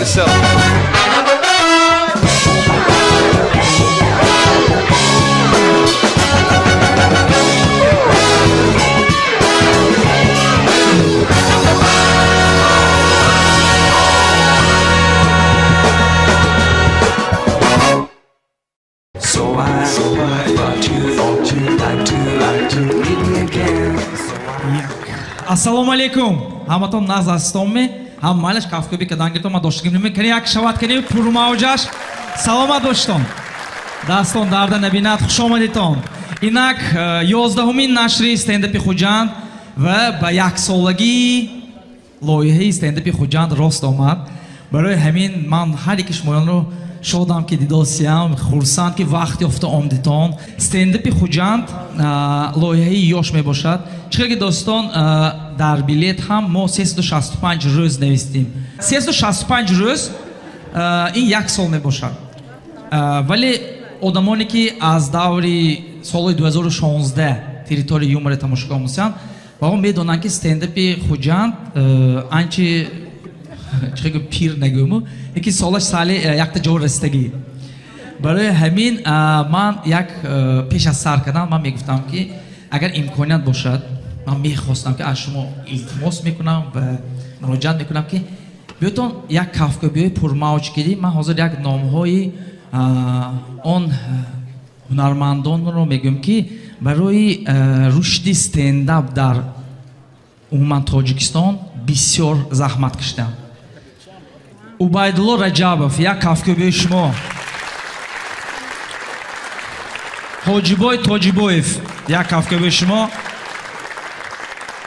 yourself. So I thought you'd like to meet me again. Ассалому алайкум. Ҳаматон нағз ҳастонми? Ҳам малаш кафкӯбӣ кардангитон ман доштагим нема. Кани як шават кани пурмавҷаш. Саломат бошитон. Дастон дарда набинад, хуш омадитон. Инак 11-умин нашри стендапи Хуҷанд ва ба яксолагии лоиҳаи стендапи Хуҷанд рост омад. Барои ҳамин ман ҳар яки шумоёнро шодам ки дидосиям, хурсанд ки вақт ёфта омдитон. Стендапи Хуҷанд лоиҳаи ёш мебошад. Чӣ ки дӯстон, дар билет ҳам мо 365 рӯз навистем. 365 рӯз ин як сол мебошад. Вале одамоне ки аз даври соли 2016 территорияи юмора тамошо карданд, ва он медонанд ки стендапи Хуҷанд анчи чӣ гӯ пир нагӯму, яки солаш сали якта ҷо расидагӣ. Барои ҳамин ман як пеш аз сар кардан ман мегуфтам ки агар имконият бошад, ман мехостам ки аз шумо илтимос мекунам ва муроҷиат мекунам ки биётон як кафкӯбиҳои пурмавҷ гирӣ. Ман ҳозир як номҳои он ҳунармандонро мегӯям ки барои рушди стендап дар умуман Тоҷикистон бисёр заҳмат кашиданд. Убайдулло Раҷабов, як кафкӯбии шумо. Ҳоҷибой Тоҷибоев, як кафкӯбии шумо.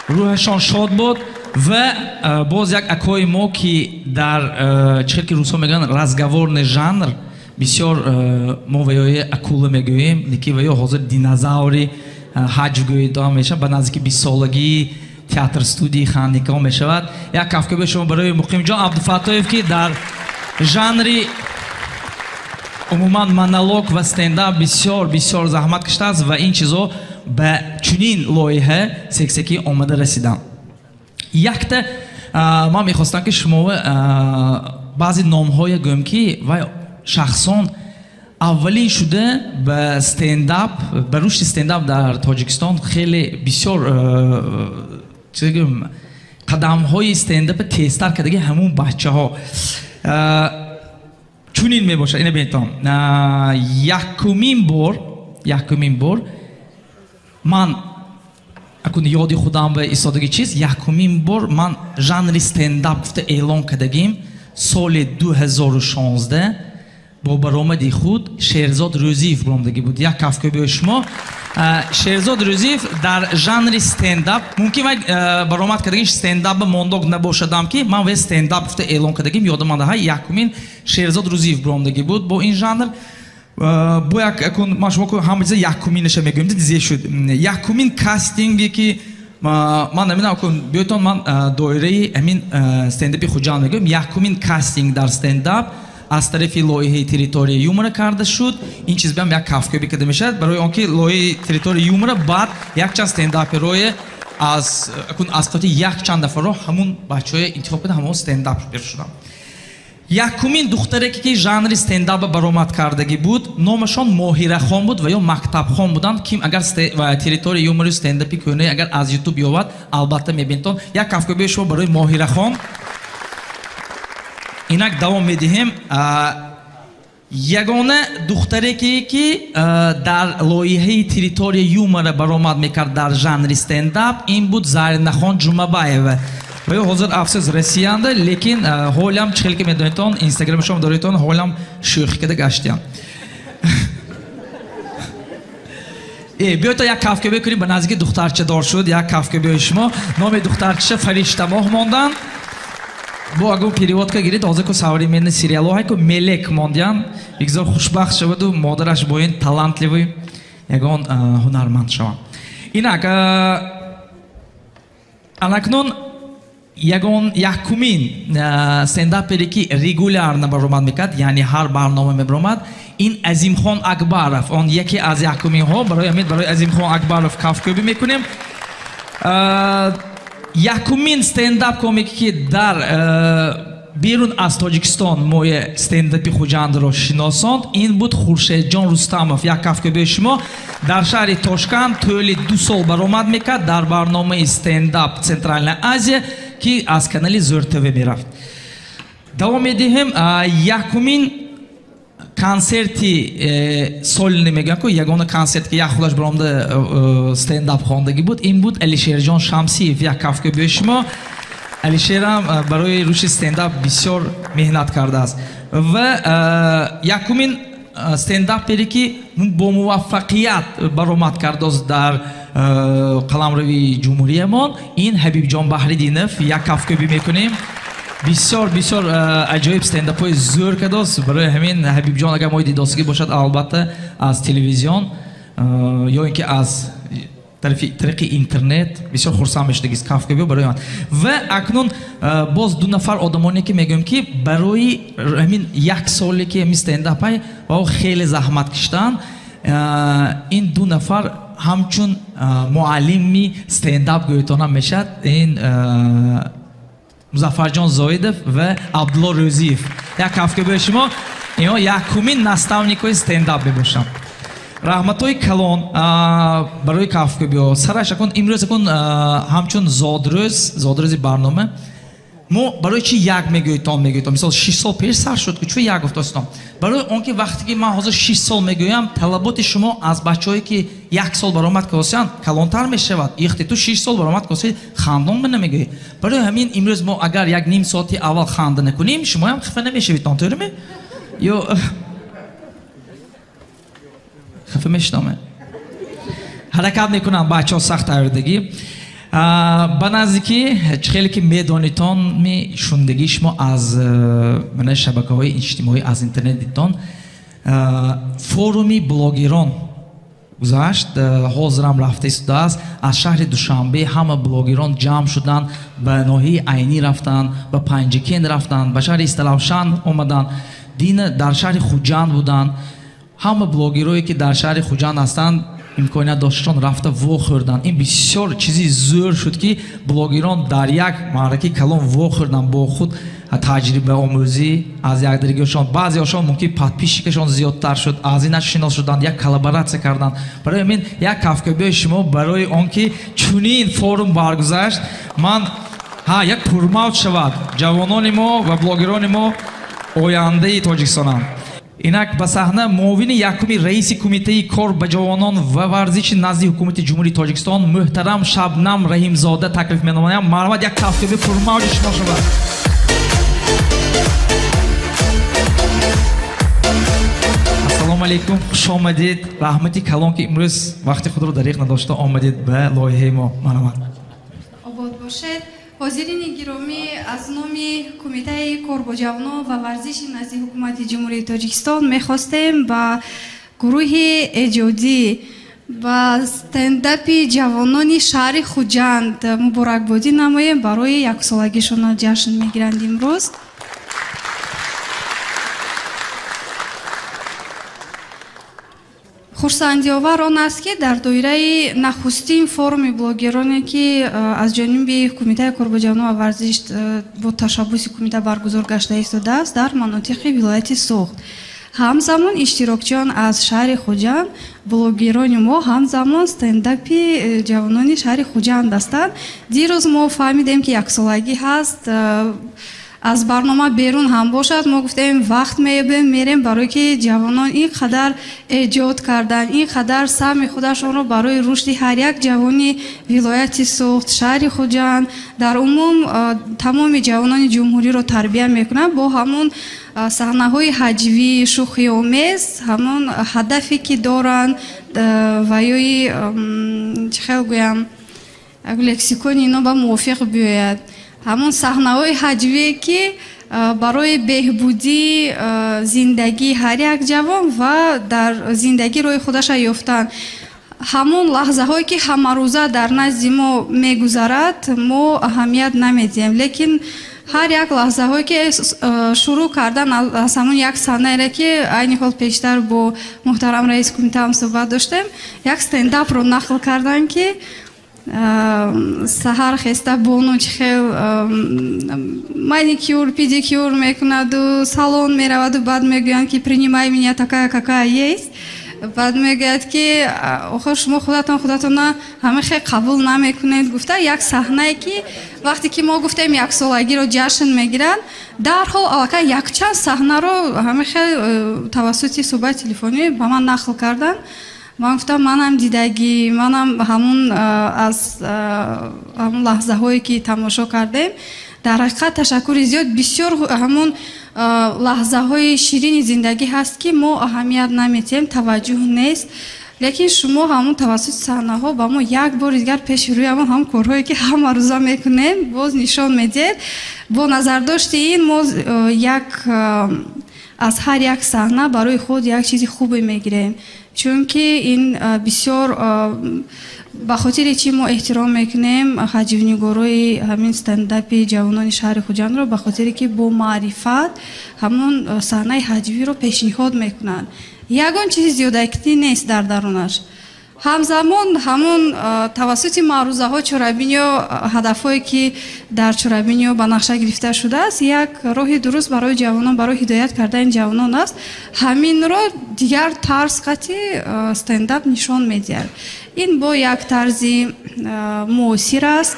Рӯҳашон шод буд. Ва боз як акои мо ки дар чӣ хел ки русҳо мегӯянд разговорный жанр бисёр мо ва ёи акула мегӯем, ки ва ё ҳозир динозаври ҳаҷвгӯидон мешавад, ба наздики 20-солагии театр студияи Хандикаҳо мешавад. Як кафкӯбии шумо барои Муқимҷон Абдуфаттоев ки дар жанри умуман монолог ва стендап бисёр бисёр заҳмат кашидааст ва ин чизо ба чунин лоиҳа сексекӣ омада расиданд. Якта ман мехостам ки шумо баъзе номҳое гӯям ки вай шахсон аввалин шуда ба стендап, ба рушди стендап дар Тоҷикистон хеле бисёр чӣ гӯям қадамҳои стендапа тезтар кардаги ҳамун бачаҳо. Чунин мебошад, ина бинетон. Якумин бор ман акун ёди худам ба истодаги чиз, якумин бор ман жанри стендап гуфта эълон кардагим соли 2016 бо баромади худ Шерзод Рӯзиев баромадагӣ буд. Як кафкӯбии шумо. Шерзод Рӯзиев дар жанри стендап мумкин вай баромад кардагиш стендап ба мондог набошадам ки ман вай стендап гуфта эълон кардагим, ёдам омада якумин Шерзод Рӯзиев баромадагӣ буд бо ин жанр. Бо як акун ман шумо ҳама чиза якуминаша мегӯем, зе шуд. Якумин кастинге ки ман намедонам акун биётон ман доираи ҳамин стендапи Хуҷанд мегӯям, якумин кастинг дар стендап аз тарафи лоиҳаи территорияи юмора карда шуд. Ин чиз биам як кафкӯбӣ карда мешавад, барои он ки лоиҳаи территорияи юмора баъд якчанд стендаперое аз акун аз қати якчанд нафарро ҳамун бачаҳое интихоб карда ҳамон стендапер шуданд. Якумин духтаре ки жанри стендапа баромад кардагӣ буд, номашон Моҳирахон буд ва ё Мактабхон буданд. Ким агар территорияи юмори стендапи кӯҳнаи агар аз ютуб ёвад, албатта мебинтон. Як кафкӯбии шумо барои Моҳирахон. Инак давом медиҳем. Ягона духтаре ки дар лоиҳаи территорияи юмора баромад мекард дар жанри стендап, ин буд Заринахон Ҷумабаева. Ва ё ҳозир афсӯс Россиянда, лекин ҳолям чӣ хел ки медонедтон, инстаграми шумо доредтон, ҳолям шӯхӣ карда гаштиям. Биёед як кафкӯбӣ кунем, ба наздики духтарча дор шуд, як кафкӯбии шумо. Номи духтарчаша Фариштамоҳ монданд. Бо агар переводка гиред, ҳозир ку современный сериалҳо ку Мелек мондиян. Бигзор хушбахт шаваду модараш бо ин талантливый ягон ҳунарманд шавад. Инак анакнун ягон якумин стендапере ки регулярно баромад мекард, яъне ҳар барнома мебаромад, ин Азимхон Акбаров. Он яке аз якуминҳо. Барои ҳамин барои Азимхон Акбаров кафкӯбӣ мекунем. Якумин стендап комике ки дар Берун аз Тоҷикистон мои стендапи Хуҷандро шиносонд, ин буд Хуршедҷон Рустамов. Як кафкӯбии шумо. Дар шаҳри Тошканд тӯли 2 сол баромад мекард дар барномаи стендап Центральная Азия, ки аз канали Зӯр ТВ мерафт. Давом медиҳем. Якумин консерти солни мегӯям ку, ягона консерт ки як худаш баромада стендап хондагӣ буд, ин буд Алишерҷон Шамсиев. Як кафкӯбии шумо. Алишерам барои рушди стендап бисёр меҳнат кардааст. Ва якумин стендапере ки бо муваффақият баромад кардааст дар қаламрави ҷумҳуриямон, ин Ҳабибҷон Баҳриддинов. Як кафкӯбӣ мекунем. Бисёр бисёр аҷоиб стендапҳои зӯр кардааст. Барои ҳамин Ҳабибҷон агар мои дидосигӣ бошад, албатта аз телевизион ё ин ки аз тариқи интернет бисёр хурсанд мешудагист. Кафкӯбӣ барои ман. Ва акнун боз 2 нафар одамоне ки мегӯям ки барои ҳамин як соле ки ҳамин стендапай ва хеле заҳмат киштанд, ин 2 нафар ҳамчун муаллими стендап гӯйтона мешавад. Ин Музаффарҷон Зоидов ва Абдулло Рӯзиев. Як кафкӯбии шумо. Инҳо якумин наставникҳои стендап мебошанд. Раҳматҳои калон барои кафкӯбиҳо. Сараш акун имрӯз акун ҳамчун зодрӯзи барнома мо барои чи як мегӯйтон мегӯйтон? Мисол 6 сол пеш сар шуд ки чун як гуфтостам. Барои он ки вақте ки ман ҳозир 6 сол мегӯям, талаботи шумо аз бачаҳое ки 1 сол баромад кардосиянд калонтар мешавад. Ихти ту 6 сол баромад кардосӣ, хандон ма намегӯӣ. Барои ҳамин имрӯз мо агар як ним соати аввал ханда накунем, шумоям хафа намешавед, тӯрме? Ё хафа мешудам. Ҳаракат мекунам бачаҳо сахт тайёрдагӣ. Ба наздикӣ чӣ хеле ки медонитон, шундагии шумо аз шабакаҳои иҷтимоӣ, аз интернет дидтон, форуми блогерон гузашт. Ҳозирам рафта истодааст. Аз шаҳри Душанбе ҳама блогерон ҷамъ шуданд, ба ноҳияи Айнӣ рафтанд, ба Панҷакент рафтанд, ба шаҳри Истаравшан омаданд, дина дар шаҳри Хуҷанд буданд. Ҳама блогерое ки дар шаҳри Хуҷанд ҳастанд, имконият дошташон рафта вохӯрданд. Ин бисёр чизи зӯр шуд ки блогерон дар як маъракаи калон вохӯрданд, бо худ таҷрибаомӯзӣ аз якдигарашон. Баъзеҳошон мумкин подписчикашон зиёдтар шуд, аз ин шинос шуданд, як коллаборатсия карданд. Барои ҳамин як кафкӯбии шумо барои он ки чунин форум баргузашт, ман як пурмавҷ шавад. Ҷавонони мо ва блогерони мо ояндаи Тоҷикистонанд. Инак ба саҳна муовини якуми раиси кумитаи кор ба ҷавонон ва варзиши назди ҳукумати Ҷумҳурии Тоҷикистон муҳтарам Шабнам Раҳимзода таклиф менамоям. Марҳамат, як кафкӯби пурмавҷи шумо шавад. Ассалому алайкум, хуш омадед. Раҳмати калон ки имрӯз вақти худро дариқ надошта омадед ба лоиҳаи мо. Марҳамат. Обод бошед. Ҳозирини гиромӣ, аз номи Кумитаи кор бо ҷавонон ва варзиши назди ҳукумати Ҷумҳурии Тоҷикистон мехостем ба гурӯҳи эҷодӣ, ба стендапи ҷавонони шаҳри Хуҷанд муборакбодӣ намоем барои яксолагишонро ҷашн мегиранд имрӯз. Хурсандиовар он аст ки дар доираи нахустин форуми блогероне ки аз ҷониби Кумитаи кор бо ҷавонон ва варзиш бо ташаббуси кумита баргузор гашта истодааст дар манотиқи вилояти Суғд, ҳамзамон иштирокчиён аз шаҳри Хуҷанд, блогерони мо ҳамзамон стендапи ҷавонони шаҳри Хуҷанд ҳастанд. Дирӯз мо фаҳмидем ки яксолагӣ ҳаст, аз барнома берун ҳам бошад, мо гуфтем вақт меёбем, мерем, барое ки ҷавонон ин қадар эҷод карданд, ин қадар саҳми худашонро барои рушди ҳар як ҷавони вилояти Суғд, шаҳри Хуҷанд, дар умум тамоми ҷавонони ҷумҳуриро тарбия мекунанд бо ҳамон саҳнаҳои ҳаҷвӣ, шӯхиомез, ҳамон ҳадафе ки доранд ва ёи чӣ хел гӯям, лексикони ино ба мувофиқ биёяд. Ҳамон саҳнаҳои ҳаҷвие ки барои беҳбудии зиндагии ҳар як ҷавон ва дар зиндагӣ роҳи худаша ёфтан. Ҳамон лаҳзаҳое ки ҳамарӯза дар назди мо мегузарад, мо аҳамият намедиҳем, лекин ҳар як лаҳзаҳое ки шурӯъ кардан аз ҳамон як саҳнаере ки айни ҳол пештар бо муҳтарам раиси кумита ҳам суҳбат доштем, як стендапро нақл карданд ки Саҳар хеста бону чӣ хел маникюр, педикюр мекунаду салон мераваду, баъд мегӯянд, ки «Принимай меня такая, какая есть». Баъд мегӯяд, ки охир шумо худатон худатонро ҳама хел қабул намекунед, гуфта. Як саҳнае, ки вақте ки мо гуфтем, яксолагиро ҷашн мегиранд, дарҳол аллакай якчанд саҳнаро ҳама хел тавассути суҳбати телефонӣ ба ман нақл карданд. Ман гуфтам, манам дидагӣ, манам ҳамун аз ҳамун лаҳзаҳое, ки тамошо кардем. Дар ҳақиқат, ташаккури зиёд. Бисёр ҳамун лаҳзаҳои ширини зиндагӣ ҳаст, ки мо аҳамият наметиҳем, таваҷҷӯҳ нест, лекин шумо ҳамун тавассути саҳнаҳо ба мо як бори дигар пеши рӯямон ҳамон корҳое, ки ҳамарӯза мекунем, боз нишон медиҳед. Бо назардошти ин мо як аз ҳар як саҳна барои худ як чизи хубе мегирем, чунки ин бисёр, ба хотири чӣ мо эҳтиром мекунем ҳаҷвнигорои ҳамин стендапи ҷавонони шаҳри Хуҷандро, ба хотире ки бо маърифат ҳамон саҳнаи ҳаҷвиро пешниҳод мекунанд. Ягон чизи зиёдакӣ нест дар дарунаш. Ҳамзамон ҳамон тавассути маърузаҳо, чорабиниё, ҳадафҳое, ки дар чорабиниё ба нақша гирифта шудааст, як роҳи дуруст барои ҷавонон, барои ҳидоят кардани ҷавонон аст. Ҳаминро дигар тарз қати стендап нишон медиҳад. Ин бо як тарзи муосир аст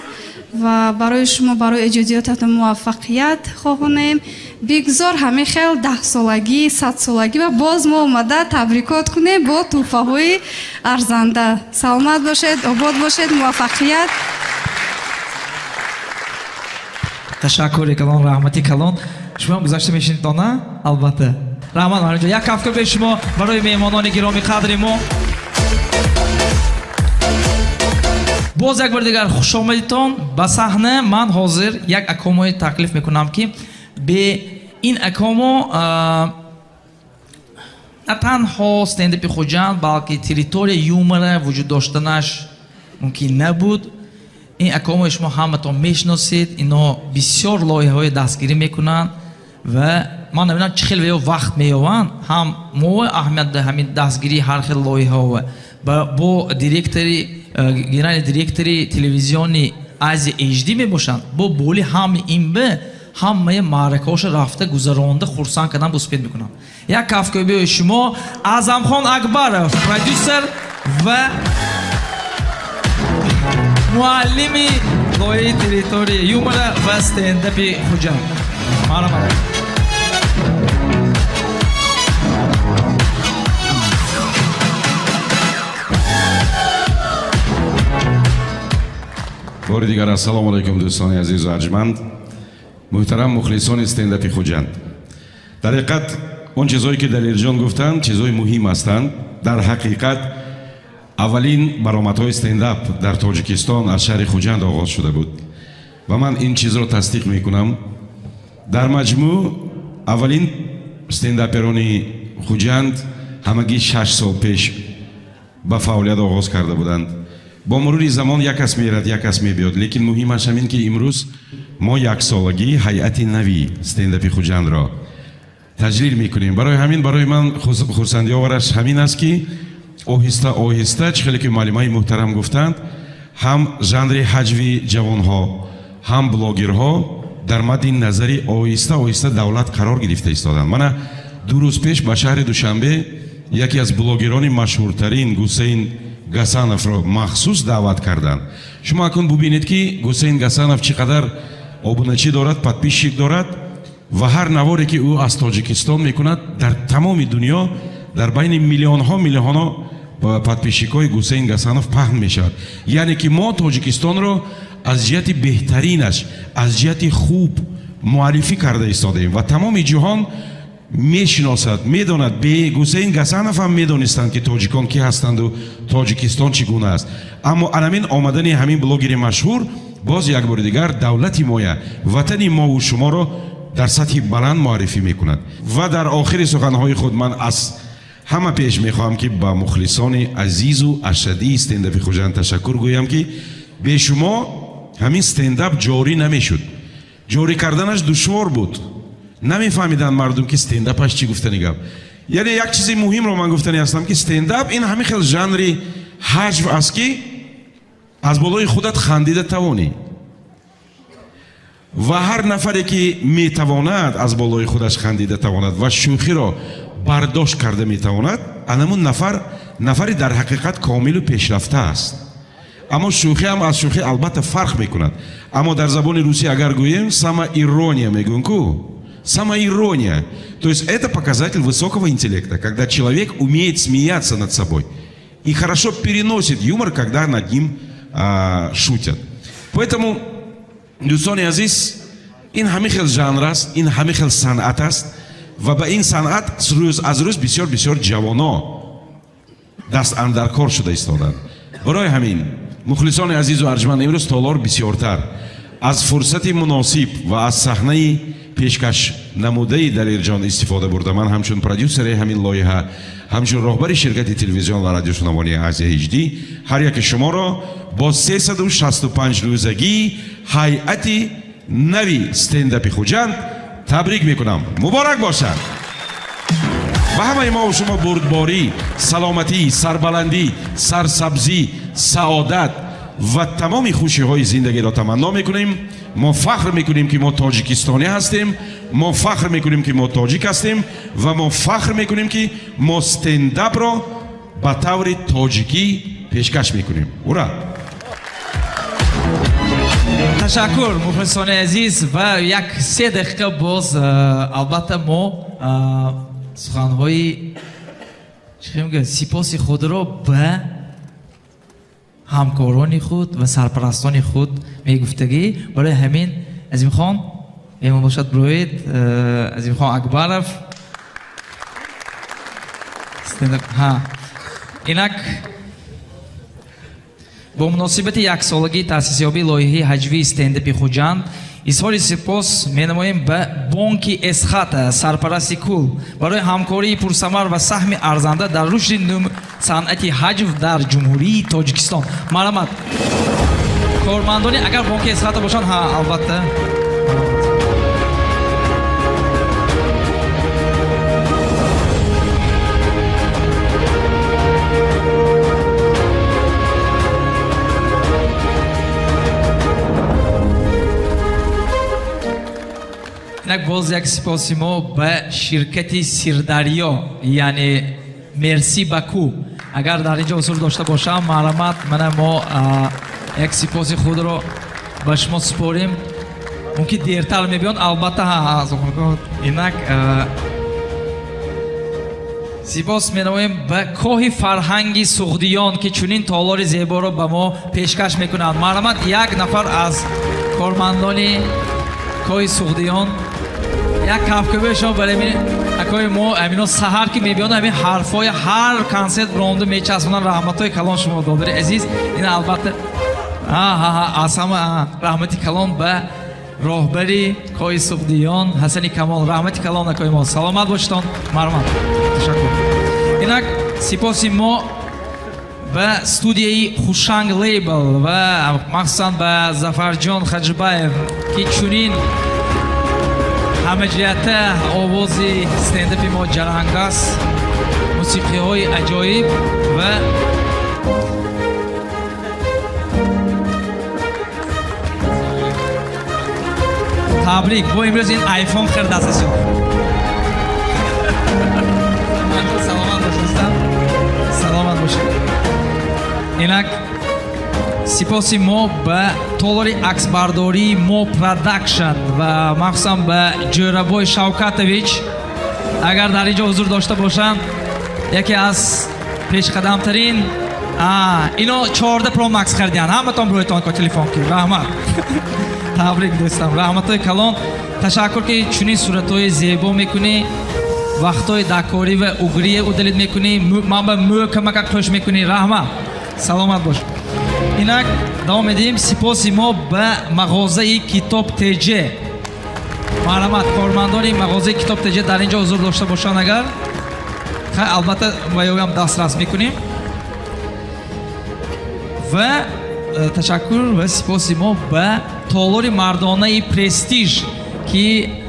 ва барои шумо, барои эҷодиётатон муваффақият хоҳонем. Бигзор ҳамин хел 10-солагӣ, 100-солагӣ ва боз мо омада табрикот кунем бо тӯҳфаҳои арзанда. Саломат бошед, обод бошед, муваффақият. Ташаккури калон, раҳмати калон. Шумо гузашта мешинед, она албатта. Раҳмат, Марҷон. Як кафкӯб шумо барои меҳмонони гиромӣ қадри мо. Боз як бор дигар хушомадитон ба саҳна. Ман ҳозир як акомои таклиф мекунам, ки бе ин акомо на танҳо стендапи Хуҷанд, балки территория юмора вуҷуд доштанаш мумкин набуд. Ин акомои шумо ҳаматон мешиносед. Ино бисёр лоиҳаҳои дастгирӣ мекунанд ва ман намедонам, чӣ хел веё вақт меёванд. Ҳам мо аҳамият ҳамин дастгирии ҳар хел лоиҳаҳо бо директори, генеральный директори телевизиони Азия HD мебошанд. Бо боли ҳами ин бе ҳамаи маъракаҳоша рафта гузаронда, хурсанд кардан успеть мекунам. Як кафкӯбии шумо, Аъзамхон Акбаров, продюсер ва муаллими лоиҳаи территория юмора ва стендапи Хуҷанд. Марҳамат. Бори дигар ассалому алайкум, дӯстони азизу арҷманд, муҳтарам мухлисони стендапи Хуҷанд. Дар ҳақиқат, он чизҳое, ки Далерҷон гуфтанд, чизҳои муҳим ҳастанд. Дар ҳақиқат, аввалин баромадҳои стендап дар Тоҷикистон аз шаҳри Хуҷанд оғоз шуда буд ва ман ин чизро тасдиқ мекунам. Дар маҷмӯъ, аввалин стендаперони Хуҷанд ҳамагӣ 6 сол пеш ба фаъолият оғоз карда буданд. Бо мурури замон як кас мерад, як кас мебиёд, лекин муҳимаш ҳамин, ки имрӯз мо яксолагии ҳайати нави стендапи Хуҷандро таҷлил мекунем. Барои ҳамин барои ман хурсандиовараш ҳамин аст, ки оҳиста оҳиста, чӣ хеле ки муаллимаи муҳтарам гуфтанд, ҳам жанри ҳаҷви ҷавонҳо, ҳам блогерҳо дар мадди назари оҳиста оҳиста давлат қарор гирифта истоданд. Мана, 2 рӯз пеш ба шаҳри Душанбе яке аз блогерони машҳуртарин, Гусейн Гасановро, махсус даъват карданд. Шумо акнун бубинед, ки Гусейн Гасанов чӣ қадар обуначӣ дорад, подписчик дорад ва ҳар наворе, ки ӯ аз Тоҷикистон мекунад, дар тамоми дунё дар байни миллионҳо миллионҳо подписчикҳои Гусейн Гасанов паҳн мешавад. Яъне ки мо Тоҷикистонро аз ҷиҳати беҳтаринаш, аз ҷиҳати хуб муаррифӣ карда истодаем ва тамоми ҷаҳон мешиносад, медонад. Бе Гусейн Гасанов ҳам медонистанд, ки тоҷикон кӣ ҳастанду Тоҷикистон чӣ гуна аст. Аммо анамин омадани ҳамин блогери машҳур боз як бори дигар давлати моя, ватани мову шуморо дар сатҳи баланд муаррифӣ мекунад. Ва дар охири суханҳои худ ман аз ҳама пеш мехоҳам, ки ба мухлисони азизу ашаддии стендапи Хуҷанд ташаккур гӯям, ки бе шумо ҳамин стендап ҷорӣ намешуд. Ҷорӣ карданаш душвор буд, намефаҳмиданд мардум, ки стендапаш чӣ гуфтани гап. Яъне як чизи муҳимро ман гуфтани ҳастам, ки стендап ин ҳамин хел жанри ҳаҷв аст, ки Аз болои худат хандида тавонӣ. Ва ҳар нафаре ки метавонад аз болои худаш хандида тавонад ва шӯхиро бардошт карда метавонад, анамун нафар нафари дар ҳақиқат комилу пешрафта аст. Аммо шӯхӣ ҳам аз шӯхӣ албатта фарқ мекунад. Аммо дар забони русӣ агар гӯем, самоирония мегӯем ку? Самоирония. То есть это показатель высокого интеллекта, когда человек умеет смеяться над собой и хорошо переносит юмор, когда над ним шутят. Поэтому, дӯстони азиз, ин ҳамин хел жанр аст, ин ҳамин хел санъат аст ва ба ин санъат рӯз аз рӯз бисёр бисёр ҷавоно дастандаркор шуда истоданд. Барои ҳамин, мухлисони азизу арҷманд, имрӯз толор бисёртар аз фурсати муносиб ва аз саҳнаи пешкаш намудаи Далерҷон истифода бурда. Ман ҳамчун продюсери ҳамин лоиҳа, ҳамчун роҳбари ширкати телевизион ва радиошунавонии Азия HD ҳар яки шуморо бо 365 рӯзагии ҳайати нави стендапи Хуҷанд табрик мекунам. Муборак бошад! Ба ҳамаи мо шумо бурдборӣ, саломатӣ, сарбаландӣ, сарсабзӣ, саодат ва тамоми хушиҳои зиндагиро таманно мекунем. Мо фахр мекунем, ки мо тоҷикистонӣ ҳастем, мо фахр мекунем, ки мо тоҷик ҳастем ва мо фахр мекунем, ки мо стендапро ба таври тоҷикӣ пешкаш мекунем. Ура! Ташаккур, мухлисони азиз, ва як се дақиқа боз албатта мо суханҳои сипоси худро ба ҳамкорони худ ва сарпарастони худ мегуфтагӣ. Барои ҳамин Азимхон меҳмон бошад бироед. Азимхон Акбаров. Инак бо муносибати яксолагии таъсисёбии лоиҳаи ҳаҷвии стендапи Хуҷанд изҳори сипос менамоем ба бонки Эсхата, сарпарасти кул, барои ҳамкории пурсамар ва саҳми арзанда дар рушди санъати ҳаҷв дар Ҷумҳурии Тоҷикистон. Марҳамат, кормандони агар бонки Эсхата бошанд, ҳа, албатта. Инак боз як сипоси мо ба ширкати Сирдарё, яъне Мерси Баку. Агар дар ин ҷо ҳузур дошта бошам, марҳамат, мана мо як сипоси худро ба шумо супорем. Мумкин дертар мебиёнд, албатта. Инак сипос менамоем ба Коҳи фарҳанги Суғдиён, ки чунин толори зеборо ба мо пешкаш мекунанд. Марҳамат, як нафар аз кормандони Коҳи Суғдиён, як кафкӯбии шумо барои акои мо. Амино саҳар ки мебиёнд, ҳамин ҳарфҳои ҳар консерт ронда мечаспонанд. Раҳматҳои калон шумо, додари азиз. Ин албатта аз ҳама раҳмати калон ба роҳбари Коҳи Суғдиён Ҳасани Камол. Раҳмати калон акои мо, саломат бошедон. Марҳамат, ташаккур. Инак сипоси мо ба студияи Хушанг Лейбл ва махсусан ба Зафарҷон Хаҷибаев, ки чунин ҳамаҷиҳата овози стендапи мо ҷаранг аст, мусиқиҳои аҷоиб ва табрик. Бо имрӯз ин айфон хирдаст аст. Саломат бошед, саломат бошед. Инак сипоси мо ба толори аксбардории Мо Продакшн ва махсусан ба Ҷӯрабой Шавкатович. Агар дар ин ҷо ҳузур дошта бошанд, яке аз пешқадамтарин. Ино 14 Pro Max хариданд. Ҳаматон бирӯйтон ко телефон ки. Раҳмат. Табрик дӯстам, раҳматҳои калон. Ташаккур, ки чунин суратҳои зебо мекунӣ, вақтҳои дакорӣ ва угрие удалид мекунӣ, ман ба мӯ камакак хӯш мекунӣ. Раҳмат, саломат бош. Инак давом медиҳем. Сипоси мо ба мағозаи Китоб ТЖ. Марҳамат, кормандони мағозаи Китоб ТЖ дар ин ҷо ҳузур дошта бошанд агар, хай, албатта ба ёам дастрас мекунем. Ва ташаккур ва сипоси мо ба толори мардонаи Престиж, ки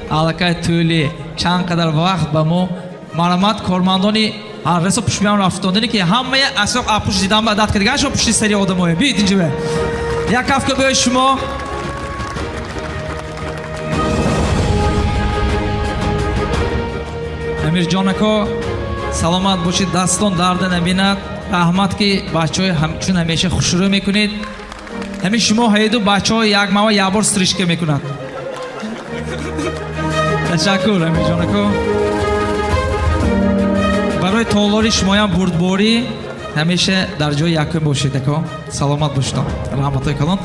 аллакай тӯли чанд қадар вақт ба мо. Марҳамат, кормандони расо пушмиям рафтондани, ки ҳамая асоқ апуш дидан ба адат кардаган шо пушти сари одамое. Биёед инҷо. Як кафкӯбии шумо. Амирҷон ако, саломат бошед, дастон дарда набинад. Раҳмат ки бачаҳои чун ҳамеша хушрӯ мекунед. Ҳамин шумо ҳайду бачаҳо як мава як бор стрижка мекунад. Ташаккур, Амирҷон ако. Барои толори шумоям бурдборӣ, ҳамеша дар ҷои якум бошед, ако. Саломат бошед. Раҳматҳои калон.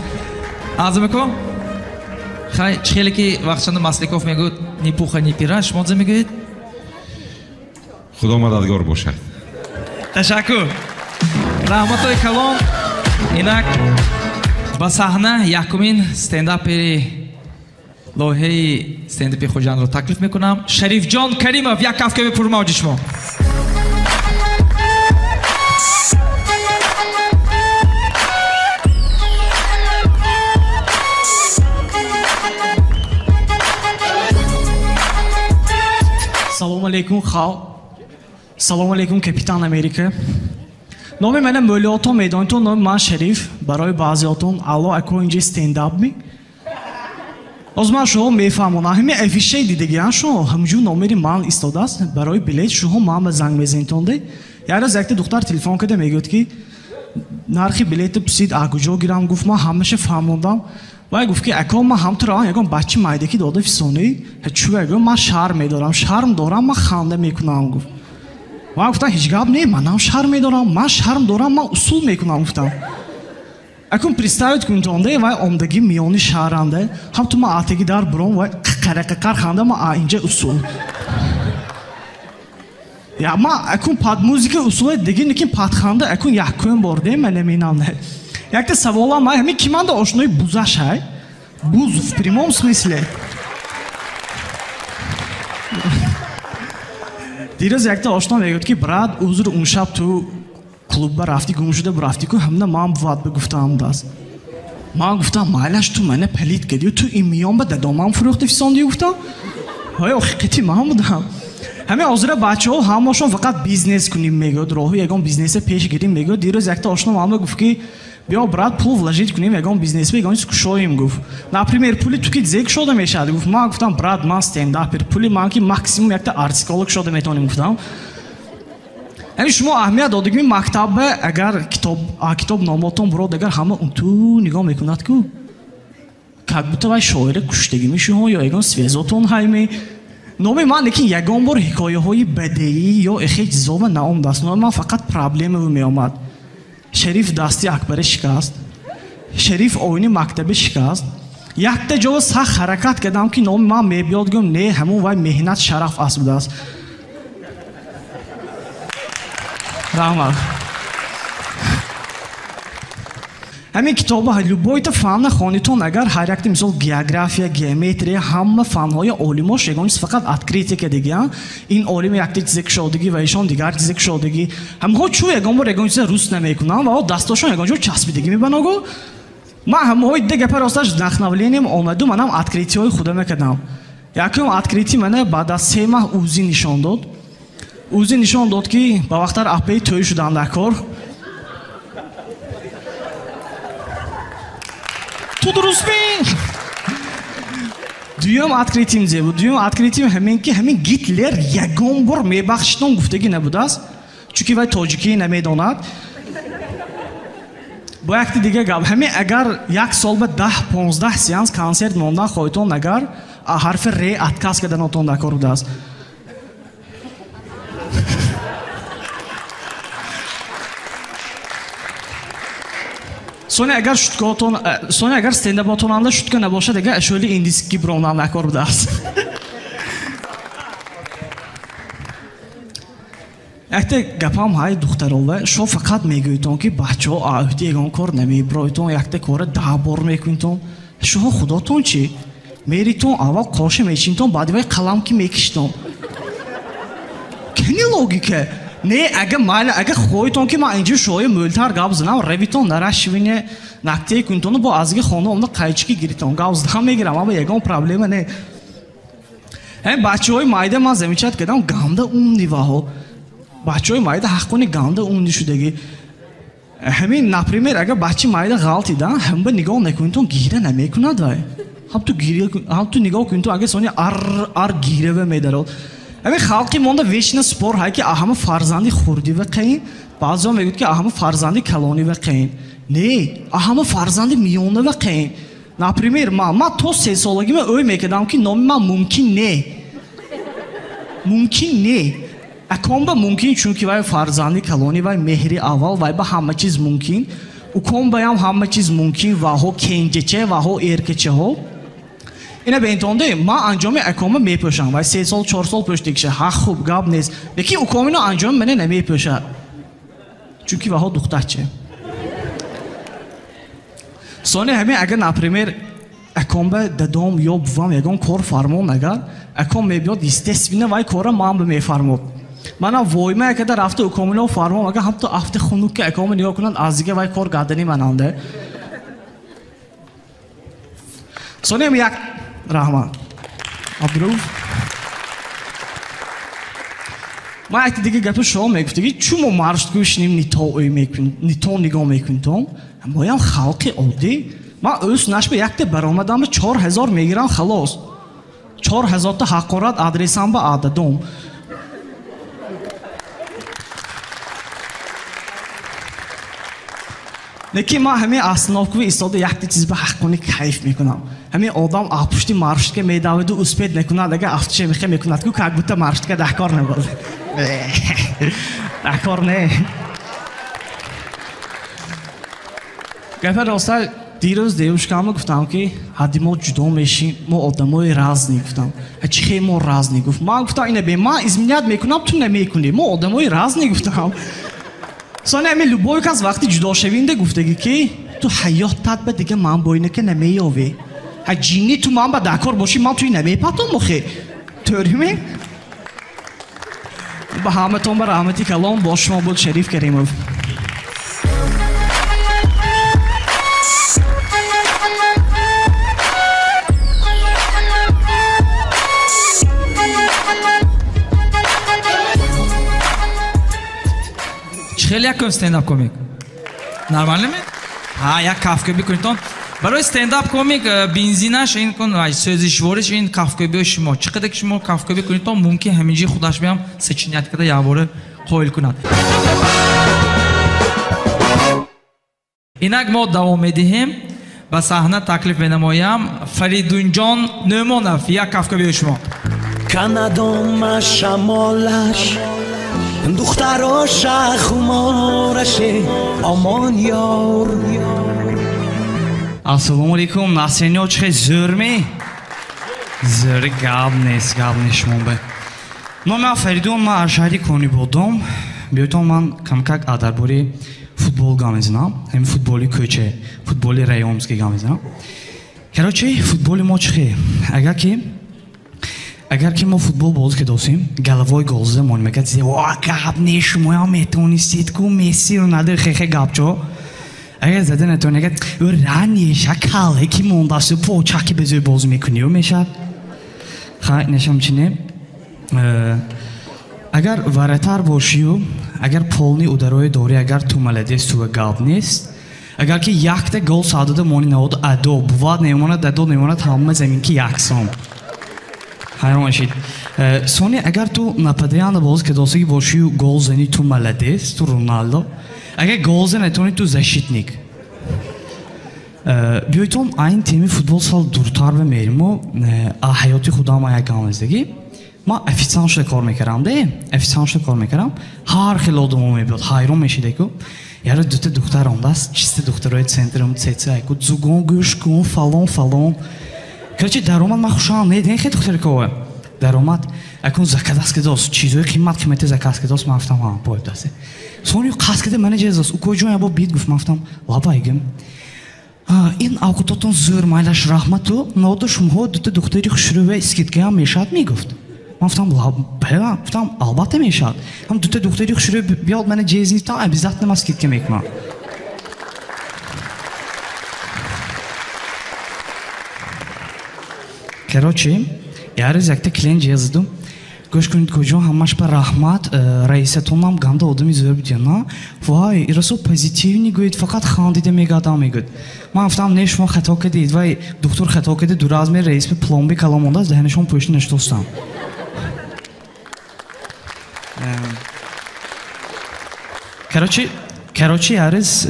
Азим ако, хай, чӣ хеле ки вақтшанда Масликов мегӯяд, ни пуха, ни пира, шумо чӣ мегӯед? Худо мададгор бошад. Ташаккур. Раҳматҳои калон. Инак ба саҳна якумин стендапери лоиҳаи стендапи Хуҷандро таклиф мекунам. Шарифҷон Каримов, як кафкӯби пурмавҷи шумо. Салом алейкум, халқ. Салом алейкум, капитан Америка. Номи мана мӯлиотон медонитон, номи ман Шариф. Барои баъзеотон алло ако инҷа стендап ми. Оз ман шумо мефаҳмонам. Ҳами афишаи дидагиан шумо ҳамҷу номери ман истодааст. Барои билет шумо ман ба занг мезанитонде. Як рӯз якта духтар телефон карда мегӯяд ки нархи билета пурсид, а куҷо гирам? Гуфт ман ҳамаша фаҳмондам. Вай гуфт ки ако ман ҳам туро ягон бачи майдаки дода фисонӣ. Чӯ гӯ ман шарм медорам, шарм дорам, ман ханда мекунам гуфт. Ман гуфтам ҳеҷ гап не, манам шарм медорам, ман шарм дорам, ман усул мекунам гуфтам. Акун представить кунтонде вай омдагӣ миёни шаҳранде, ҳам ту ман атаги дар буром вай қақарақақар ханда ман а инҷа усул. Я ман акун под музика усуле диги лекин под ханда акун якум бор де ман наминам. Якта саволам ай ҳамин киманда ошнои бузаш ай? Буз в прямом смысле. Дирӯз якта ошно мегӯяд ки брат, узр он шаб ту клубба рафтӣ, гум шуда рафтӣ ку, ҳамна ман бувад бигуфтаам даст. Ман гуфтам майлаш ту мана палид кардӣ, ту ин миён ба дадомам фурӯхти фисондӣ гуфтам. Ҳай ҳақиқати ман будам. Ҳамин ҳозира бачаҳо ҳамашон фақат бизнес кунем мегӯяд, роҳи ягон бизнесе пеш гирем мегӯяд. Дирӯз якта ошно ман гуфт ки биё брат пул вложить кунем ягон бизнес, ягон чиз кушоем гуфт. Например, пули ту ки зе кушода мешавад гуфт. Ман гуфтам брат, ман стендапер, пули ман ки максимум якта артиколог кушода метавонем гуфтам. Ҳамин шумо аҳамият додагими мактабба агар китоб номотон бурод, агар ҳама унту нигоҳ мекунад ку, как будто вай шоира куштагими шумо ё ягон связотон ҳайме. Номи ман лекин ягон бор ҳикояҳои бадеӣ ё эхе чизова наомдааст. Номи ман фақат проблемаву меомад. Шариф дасти Акбаре шикаст, Шариф оини мактабе шикаст. Якта ҷо сахт ҳаракат кардам ки номи ман мебиёд, гӯм не, ҳамон вай меҳнат шараф аст будааст. Раҳмат. Ҳамин китоба любойта фанна хонитон агар ҳар якта мисол география, геометрия, ҳама фанҳои олимош ягон чиз фақат открытие кардагиан. Ин олим якта чизе кушодагӣ ва ишон дигар чизе кушодагӣ. Ҳамаҳо чӯ ягон бор ягон чизе рус намекунанд ва дастошон ягон ҷо часпидагӣ мебаногу. Ман ҳамаҳои дига гапа росташ вдохновлением омаду манам открытиеҳои худа мекардам. Якум открытие мана баъд аз 3 маҳ УЗИ нишон дод. УЗИ нишон дод ки ба вақтар аппаи тӯй шудам дар кор. Ту дурустми? Дуюм открытием зе буд. Дуюм открытием ҳамин ки ҳамин Гитлер ягон бор мебахшидон гуфтагӣ набудааст, чунки вай тоҷикӣ намедонад. Бо якти дига гап, ҳамин агар як сол ба 10-15 сеанс консерт мондан хоҳитон, агар ҳарфи ре отказ карданотон дар кор будааст. Соня агар шуткаотон, соня агар стендаботонанда шутка набошад, агар ашӯли индиски брондан накор будааст. Якта гапам ҳай духтарова, шо фақат мегӯйтон ки бачаҳо аҳди ягон кор намебройтон, якта кора 10 бор мекунтон. Шумо худотон чӣ? Меритон аввал қоша мечинтон, баъди вай қалам ки мекиштон. Кани логика? Не, агар майли, агар хоҳитон ки ман инҷо шоя мӯлтар гап занам, равитон нарашвине нактае кунтону бо азги хона омда қайчики гиритон. Гап задан мегирам, аммо ягон проблема не. Ҳамин бачаҳои майда ман замечат кардам, ганда умни ваҳо. Бачаҳои майда ҳаққони ганда умни шудагӣ. Ҳамин, например, агар бачи майда ғалтида, ҳам ба нигоҳ накунитон гира намекунад вай. Ҳам ту гира, ҳам ту нигоҳ кунитон, агар сони ар гирава медарод. Ҳамин халқи монда вечно спор ҳай ки ҳама фарзанди хурди ва қайн, баъзеҳо мегӯяд ки ҳама фарзанди калони ва қайн. Не, ҳама фарзанди миёна ва қайн. Например, ман то 3 солагима ӯй мекардам ки номи ман мумкин не. Мумкин не. Акомба мумкин, чунки вай фарзанди калони, вай меҳри аввал, вай ба ҳама чиз мумкин. Укомбаям ҳама чиз мумкин, ваҳо кенҷача, ваҳо эркачаҳо. Ина бентонде, ман анҷоми акома мепӯшам. Вай 3 сол, 4 сол пӯштигиша. Ҳа, хуб, гап нест. Лекин укомино анҷоми мана намепӯшад. Чунки ваҳо духтарча. Сони ҳамин агар, например, акомба дадом ё бувам ягон кор фармон агар, аком мебиёд, естественно, вай кора ман ба мефармод. Манам войма акада рафта укомино фармон, агар ҳам ту афти хунук ки акома нигоҳ кунанд, аз дига вай кор гардани мананде. Сони ҳам як раҳмат. Абдурауф. Ман якта дига гапи шумо мегуфтаги, чу мо маршрутку шинем, не то ӯй мекунем, не то нигоҳ мекунем то, моям халқи оддӣ. Ман ӯс нашба якта баромадам 4000 мегирам халос. 4000 та ҳақорат адресам ба ададом. Лекин ман ҳамин остановкаи истода якта чиз ба ҳаққони кайф мекунам. Ҳамин одам апушти маршрутка медавиду успед накунад, агар афтиша мехе мекунад, ку как будто маршрутка даҳкор набуд. Даҳкор не. Гапа роста, дирӯз девушкама гуфтам ки ҳадди мо ҷудо мешим, мо одамои разни гуфтам. Ҳа чи хел мо разни гуфт? Ман гуфтам ина бе, ман изменят мекунам, ту намекунӣ. Мо одамои разни гуфтам. Сони ҳамин любой кас вақти ҷудошавинда гуфтаги ки ту ҳаёттат ба дига ман бойнака намеёвӣ. Ҳа ҷинни ту ман ба дакор бошӣ, ман туи намепатом охе. Тӯриме? Ба ҳаматон ба раҳмати калом, бо шумо буд Шариф Каримов. Хеле якум стендап комик. Нормально ми? Ҳа, як кафкӯбӣ кунитон. Барои стендап комик бензинаш ин кун, сӯзишвориш ин кафкӯбиҳои шумо. Чӣ қадар ки шумо кафкӯбӣ кунитон, мумкин ҳаминҷи худаш биям сочинят карда якбора қоил кунад. Инак мо давом медиҳем. Ба саҳна таклиф менамоям Фаридунҷон Нӯъмонов. Як кафкӯбиҳои шумо. Канадома шамолаш, духтароша хумораше, омон ёр. Ассалому алайкум, Насринё, чӣ хел зӯр ме? Зӯр гап нест, гап нест шумо бе. Номи ман Фаридун, ман аз шаҳри Конибодом. Биётон ман камкак дар бораи футбол гап мезанам. Ҳамин футболи кӯча, футболи районский гап мезанам. Короче, футболи мо чӣ хел? Агар ки мо футбол бозӣ кардосем, головой гол зада монем, мегӯяд, о, гап нест, шумоям метавонистед ку Месси, Роналдо, хе-хе гапчо. Агар зада натавонӣ, мегӯяд, ранеша кале ки мондасту почаки ба зӯр бозӣ мекунӣ, мешавад. Хай, нешам чине. Агар варатар бошию, агар полни ударои дорӣ, агар ту молодец, ту гап нест. Агар ки якта гол садода мони наводу адо, бувад намемонад, адо намемонад, ҳама замин ки яксон. Ҳайрон мешид. Сони агар ту нападаянда бозӣ кардосагӣ бошию гол зани, ту молодец, ту Роналдо. Агар гол зани натавонӣ, ту защитник. Биёйтон айн теми футбол сал дуртар бимериму ҳаёти худам як гамездагӣ. Ман официант шуда кор мекардам, де? Официант шуда кор мекардам. Ҳар хел одамо мебиёд, ҳайрон мешидеку. Яро дута духтар омдааст, чиста духтарои центрум цецайку, зугон гӯш кун, фалон фалон. Короче, даромад ман хушам не, не хел духтарикова. Даромад акун заказ кардост, чизои қимат қимати заказ кардост, ман гуфтам, ҳа, бояд даст. Сони қасд карда мана ҷезост, укои ҷон ябо бид гуфт, ман гуфтам, лабай гим. Ин авқототон зӯр майлаш раҳмату, ноду шумоҳо дута духтари хушрӯва скидкаям мешавад мегуфт. Ман гуфтам, лабай, гуфтам, албатта мешавад. Ҳам дута духтари хушрӯ биёд мана ҷезни та обязательно ман скидка мекунам. Короче, я раз якта клиент ҷездум. Гӯш кунед, куҷо ҳамаш ба раҳмат, раисатонам ганда одами зӯр будияна. Вай, ирасо позитивни гӯед, фақат хандида мегардам мегӯяд. Ман гуфтам, не, шумо хато кардед. Вай, духтур хато карда, дуразмер раис ба пломби калон мондааст, даҳанашон пӯшти нашудостам. Короче, ярис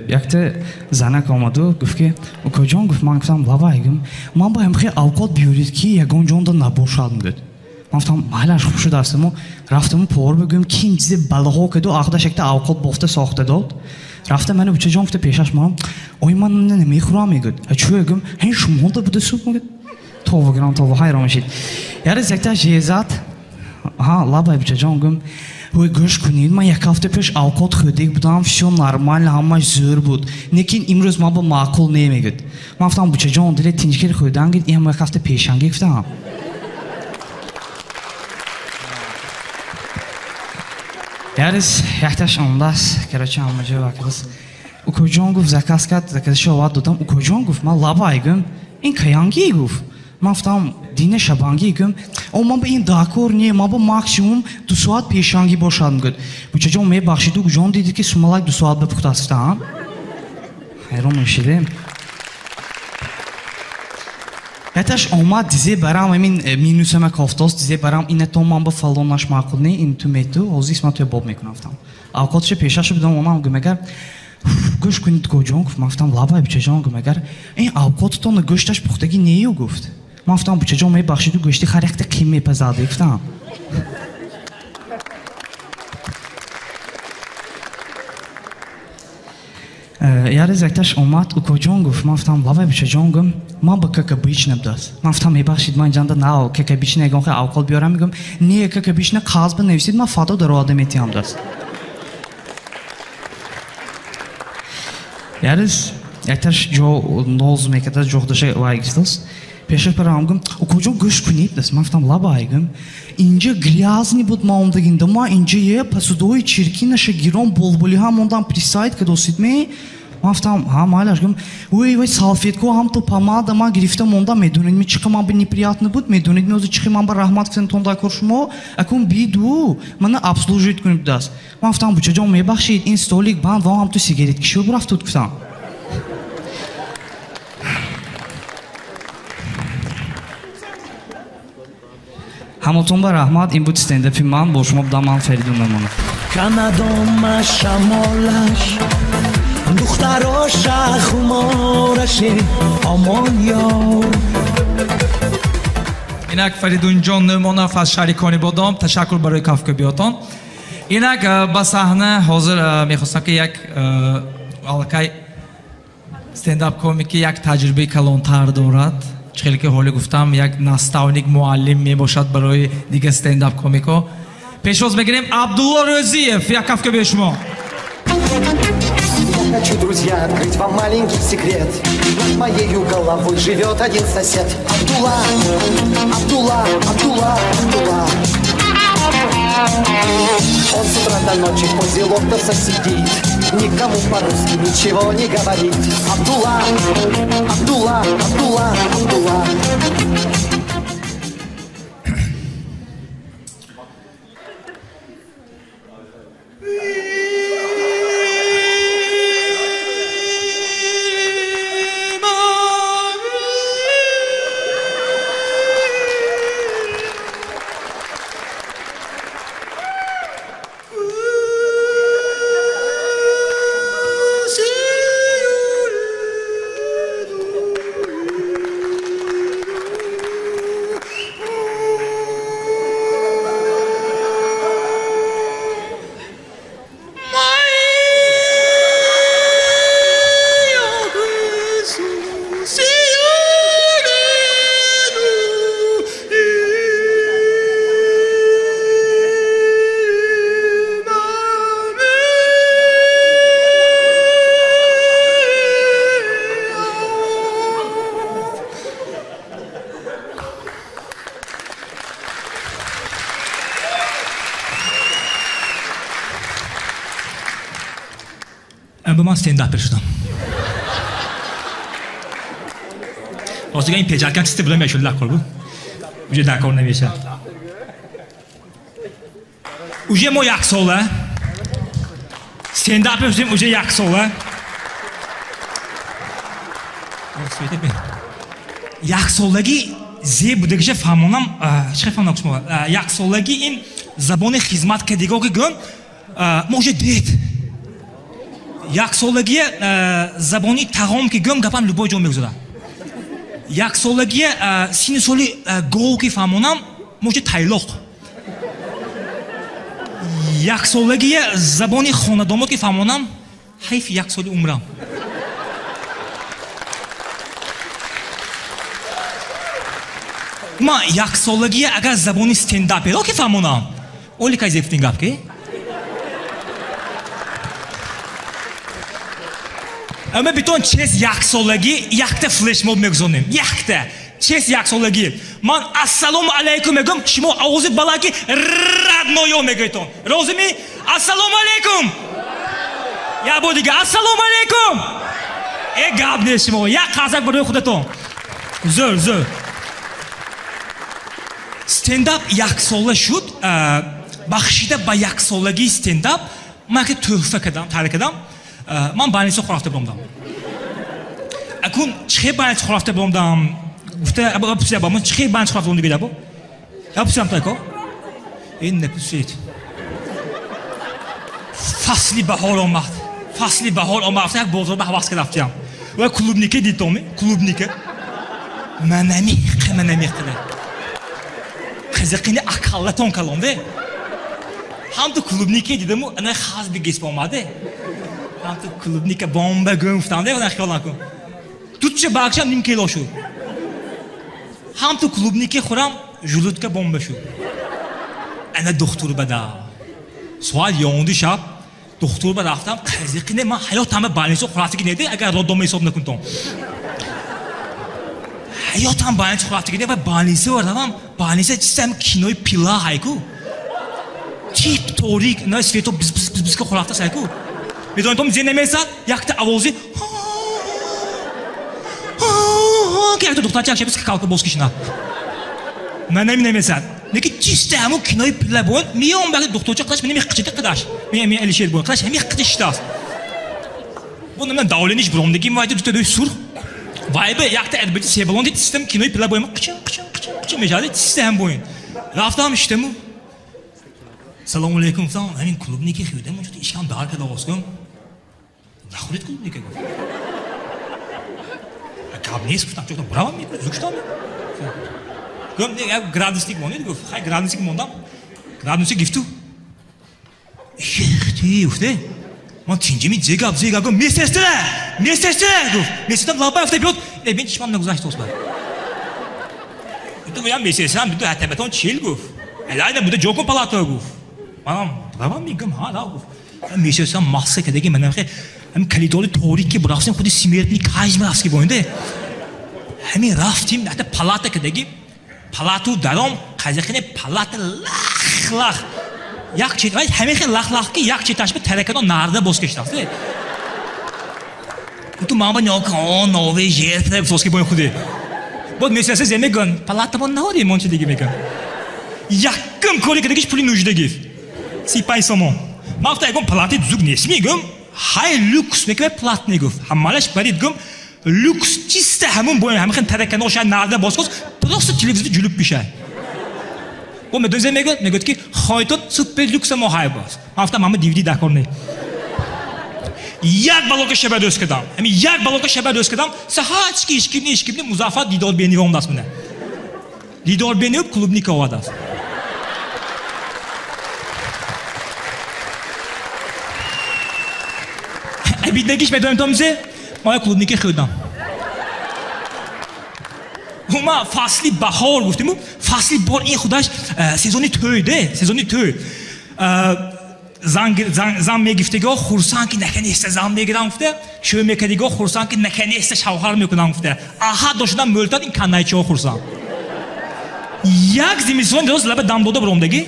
якта занак омаду, гуфт ки, укоҷон, гуфт, ман гуфтам, лабай, гум, ман ба ҳамхе авқот биёред ки ягон ҷонда набошад, мегӯяд. Ман гуфтам, майлаш, хуб шудастаму, рафтаму повар бигӯям, ки ин чизе балоҳо каду, ахдаш якта авқот бофта сохта дод. Рафта ману бучаҷон гуфта пешаш ман, ой, ман намехӯрам, мегӯяд. Ҳа чӯ, гум, ҳай шумода буда суп, мегӯяд. Това гирам, това, ҳайрон мешид. Ярис якта жезат, ҳа, лабай, бучаҷон, гум, ой, гӯш кунед, ман як ҳафта пеш авқот хӯрдик будам, всё нормально, ҳамаш зӯр буд. Лекин имрӯз ман ба маъқул не, мегӯяд. Ман гуфтам, бучаҷон, диле тинҷгир хӯрдан гирд, ин ҳам як ҳафта пешангӣ гуфтам. Ярис якташ омадааст, короче, ҳама ҷо вакилас. Укоҷон гуфт, заказ кард, заказашо овард додам. Укоҷон гуфт, ман лабай, гум, ин каянгӣ гуфт. Ман гуфтам, дина шабангӣ, гум, о, ман ба ин дакор не, ман ба максимум 2 соат пешангӣ бошад, мегӯяд. Бучаҷон, мебахшид, укоҷон дидед ки сумалак 2 соат ба пухта аст, гуфтам. Ҳайрон мешидем. Яташ омад, дизе барам, ҳамин минусама кофтост, дизе барам, ина то ман ба фалонаш маъқул не, ин ту мету, ҳозир ман туя боб мекунам, гуфтам. Авқотша пешаша будам, онам гум, агар гӯш кунед, укоҷон, гуфт, ман гуфтам, лабай, бучаҷон, гум, агар ин авқотатон гӯшташ пухтагӣ нею, гуфт. Ман гуфтам, бучаҷон, мебахшиду, гӯшти хар якта қим мепазад, гуфтам. Ярез якташ омад, укоҷон, гуфт, ман гуфтам, лабай, бучаҷон, гум, ман ба как обычно будааст. Ман гуфтам, мебахшид, ман ҷанда на, как обычно ягон хел авқот биёрам, мегӯям, не, как обычно қағаз бинависед, ман фардо дароварда метиҳам, будааст. Ярез якташ ҷо ноз мекард, ҷо худаша вай гуфтааст. Пешаш барам, гум, укоҷон, гӯш кунед, будааст. Ман гуфтам, лабай, гум, инҷа грязни буд ман омдагинда, ман инҷа е пасудои чиркинаша гирон болболиҳа мондам, присайд кадосид ме. Ман гуфтам, ҳа, майлаш, гум, ой, вай салфетко ҳам то помада ман гирифта мондам, медонед ми чӣ ман ба неприятно буд, медонед ми озу чӣ ман ба раҳмат гуфтам тон дакор шумо, акун биду, мана обслуживать кунед, будааст. Ман гуфтам, бучаҷон, мебахшид, ин столик банд, ва ҳам ту сигарет кишо бурафтуд, гуфтам. Ҳамотон ба раҳмат, ин буд стендапи ман, бо шумо будам ман Фаридун Нӯъмонов. Канадома шамолаш, духтароша хумораше, омон ёр. Инак Фаридунҷон Нӯъмонов аз шаҳри Конибодом, ташаккур барои кафкӯбиётон. Инак ба саҳна ҳозир мехостам ки як аллакай стендап комики як таҷрибаи калонтар дорад. Чӣ хеле ки ҳоле гуфтам, як наставник, муаллим мебошад барои дигар стендап комико. Пешвоз мегирем Абдулло Рӯзиев, як кафкӯбии шумо. Хочу, друзья, открыть вам маленький секрет. Над моею головой живет один сосед. Абдулла, Абдулла, Абдулла, Абдулла. Он с утра до ночи в позе лотоса сидит, никому по-русски ничего не говорит. Абдулла, Абдулла, Абдулла, Абдулла. Ман стендапер шудам. Ростига ин пеҷаркам чизе буда мешуд лакор буд. Уже дакор намешад. Уже мо як сола. Стендап уже як сола. Як солаги зе будагиша фаҳмонам, чӣ фаҳмонам шумо? Як солаги ин забони хизмат кардиго ки гӯм, мо уже дед. Як солаги забони тағом ки гӯм, гапам любой ҷо мегузарад. Як солаги сини соли гов ки фаҳмонам, мо уже тайлоқ. Як солаги забони хонадомот ки фаҳмонам, ҳайфи як соли умрам. Ма як солаги агар забони стендаперо ки фаҳмонам, оли кай зефтин гап ки? Ама битон чес як солаги якта флешмоб мегузонем. Якта. Чес як солаги. Ман ассалому алайкум мегӯм, шумо овози баланди родноё мегӯйтон. Розими? Ассалому алайкум. Я бо дига ассалому алайкум. Э гап нест шумо. Як қазак барои худатон. Зӯр, зӯр. Стендап як сола шуд, бахшида ба як солагии стендап ман ки тӯҳфа кардам, таҳрир кардам. Ман больница хӯрафта будам. Акун чӣ больница хӯрафта будам? Гуфта, або пурсида, ман чӣ больница хӯрафта будам дигар або? Я пурсидам тако. Ин напурсид. Фасли баҳор омад. Фасли баҳор омад. Як бозор ба ҳавас кардам. Ва клубника дидам, клубника. Ман намехӯрам, ман намехӯрам. Қазиқини ақаллатон калонде. Ҳам ту клубника дидаму, ана хаз бигес омаде. Ҳам ту клубника бомба гӯм гуфтам, ана хиёл накун. Тутча багшам ним кило шуд. Ҳам ту клубника хӯрам, желудка бомба шуд. Ана духтур бада. Соат 11 шаб духтур ба рафтам, қазиқини ман ҳаётама больница хӯрафтагӣ неде, агар роддома ҳисоб накунтон. Ҳаётам больница хӯрафтагӣ не, ва больница равам, больница чистам кинои пила ҳайку. Тип торик, на свето бз бз бз бз хӯрафта сайку. Медонед, том зе намесад, якта овози ки якта духтарча як шабис калка боз кишина. Ман намесад. Неки чиста ҳамун кинои пила бояд, миён баъди духтарча қадаш мене миқчида қадаш. Ми Алишер бояд, қадаш ҳами қичи шитааст. Бу намедонам давлениш буромдагӣ вайда дута дӯи сурх. Вайбе якта адбити себалон дид, систем кинои пила боем, қичин қичин қичин қичин мешавад, систем боин. Рафтам шитему. Салому алейкум, гуфтам, ҳамин клубники хӯрдам, чун ишкам дар карда оғоз кунам. Нахӯред клубника, гуфт. Гап нест, гуфтам, чун буравам мекунад, зуд шудам. Гуфтам, не, як градусник монед, гуфт. Хай градусник мондам. Градусник гифту. Ихти, гуфте. Ман тинҷими зе гап, зе гап, гуфт, месестра, месестра, гуфт. Месестрам лабай гуфта биёд, э, бин чишмам нагузашт осбар. Гуфтам, я месестрам, биту ҳатабатон чил, гуфт. Элайда буда ҷо кун палата, гуфт. Манам равам мегӯм, ҳа, рав, гуфт. Месестрам маска кадаги манам хе, ҳамин коридори торик ки бурафтем, худи смертный кайз мерафт ки боинде. Ҳамин рафтим, ҳатта палата кадаги, палату даром, қазиқине палата лах лах. Як чет, вай ҳамин хел лах лах ки як четаш ба таракано нарда боз кештааст. Ту ман ба нокон нови жертва боз ки боин худи. Бод месестрам зе мегӯн, палата бон наҳодем, он чи диги мегӯн. Якум кори кадагиш пули нуждагив. 35 сомон. Ман гуфтам, ягон палати зуг нест мегӯм, ҳай люкс мекунад платный гуфт. Ҳамалаш барид гум, люкс чиста ҳамун боин, ҳамин хел таракано шай нарда боз кос, просто телевизор ҷулуб бишай. Бо медонед зе мегӯяд? Мегӯяд ки хоҳитон супер люкса мо ҳай боз. Ман гуфтам, ман DVD дар кор не. Як балока шаба дӯст кардам. Ҳамин як балока шаба дӯст кардам, саҳат ки ишкибни ишкибни Музаффар Дидор Бениев омадааст мена. Дидор Бениев клубника овардааст. Абиднагиш медонем том зе? Ман клубника хӯрдам. Ма фасли баҳор гуфтему, фасли бор ин худаш сезони тӯй де, сезони тӯй. Зан мегифтиго хурсанд ки наканеста зан мегирам гуфта, шӯй мекардиго хурсанд ки наканеста шавҳар мекунам гуфта. Аҳад дошудам мӯлтад ин канайчиҳо хурсанд. Як зимистон дорост лаба дам дода буромдагӣ.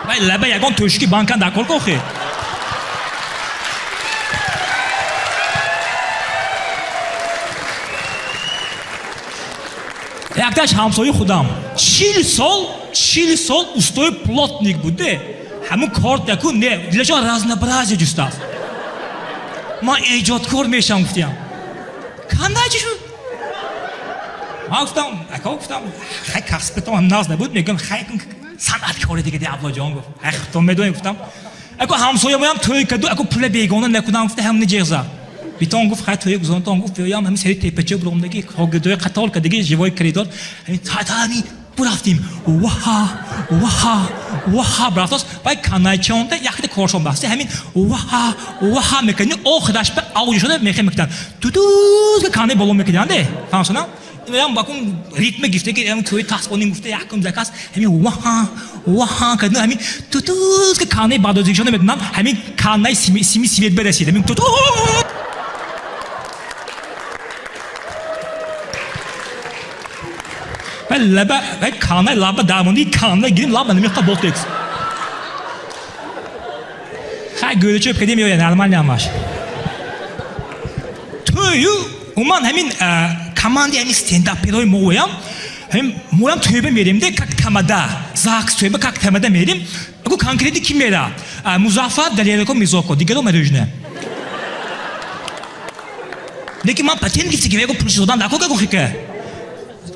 Вай лаба ягон тӯшки банкан дар кор кохи. Якташ ҳамсои худам 40 сол 40 сол устои плотник буде. Ҳамун кор таку не, дилашон разнообразие ҷустааст. Ман эҷодкор мешавам гуфтиям. Кандай чӣ шуд? Ман гуфтам, ака гуфтам, хай касбатон ҳам нағз набуд, мегӯям хай санъаткори дига де Абдуллоҷон гуфт. Хай худтон медонед гуфтам. Ако ҳамсоямоям тӯй каду, ако пула бегона накунам гуфта ҳамни ҷеғ зад. Битон гуфт, хай тӯй гузаронтон гуфт, биёям ҳамин сари тепача буромдаги, ҳогирдои қатор кадаги, живой коридор. Ҳамин та-та ҳамин бурафтим. Ваҳа, ваҳа, ваҳа бурафтост. Вай канайчонда якта коршон баста. Ҳамин ваҳа, ваҳа мекардем. Охираш ба авҷ шуда мехе мекарданд. Тудуз канай боло мекарданд, де? Фаҳмсонам? Инам бакун ритме гифта ки ҳамин тӯи тасбоним гуфта якум заказ ҳамин ваҳа, ваҳа кардем. Ҳамин тудуз канай бадозигшон мекарданд. Ҳамин канай сими свет барасид. Ҳамин тудуз. Вай лаба, вай канай лаба дармонди, канай гирим лаба намехта ботекс. Хай гӯричӯб кардем ё нормально ҳамаш. Тӯю уман ҳамин команди ҳамин стендаперои моям, ҳамин моям тӯйба мерем де как тамада, ЗАГС тӯйба как тамада мерем. Аку конкретно ки мера? Музаффар Далерако Мирзоко, дигаро мерӯжне. Лекин ман патент гирифта ки вего пулиш додам, дако гаго хика.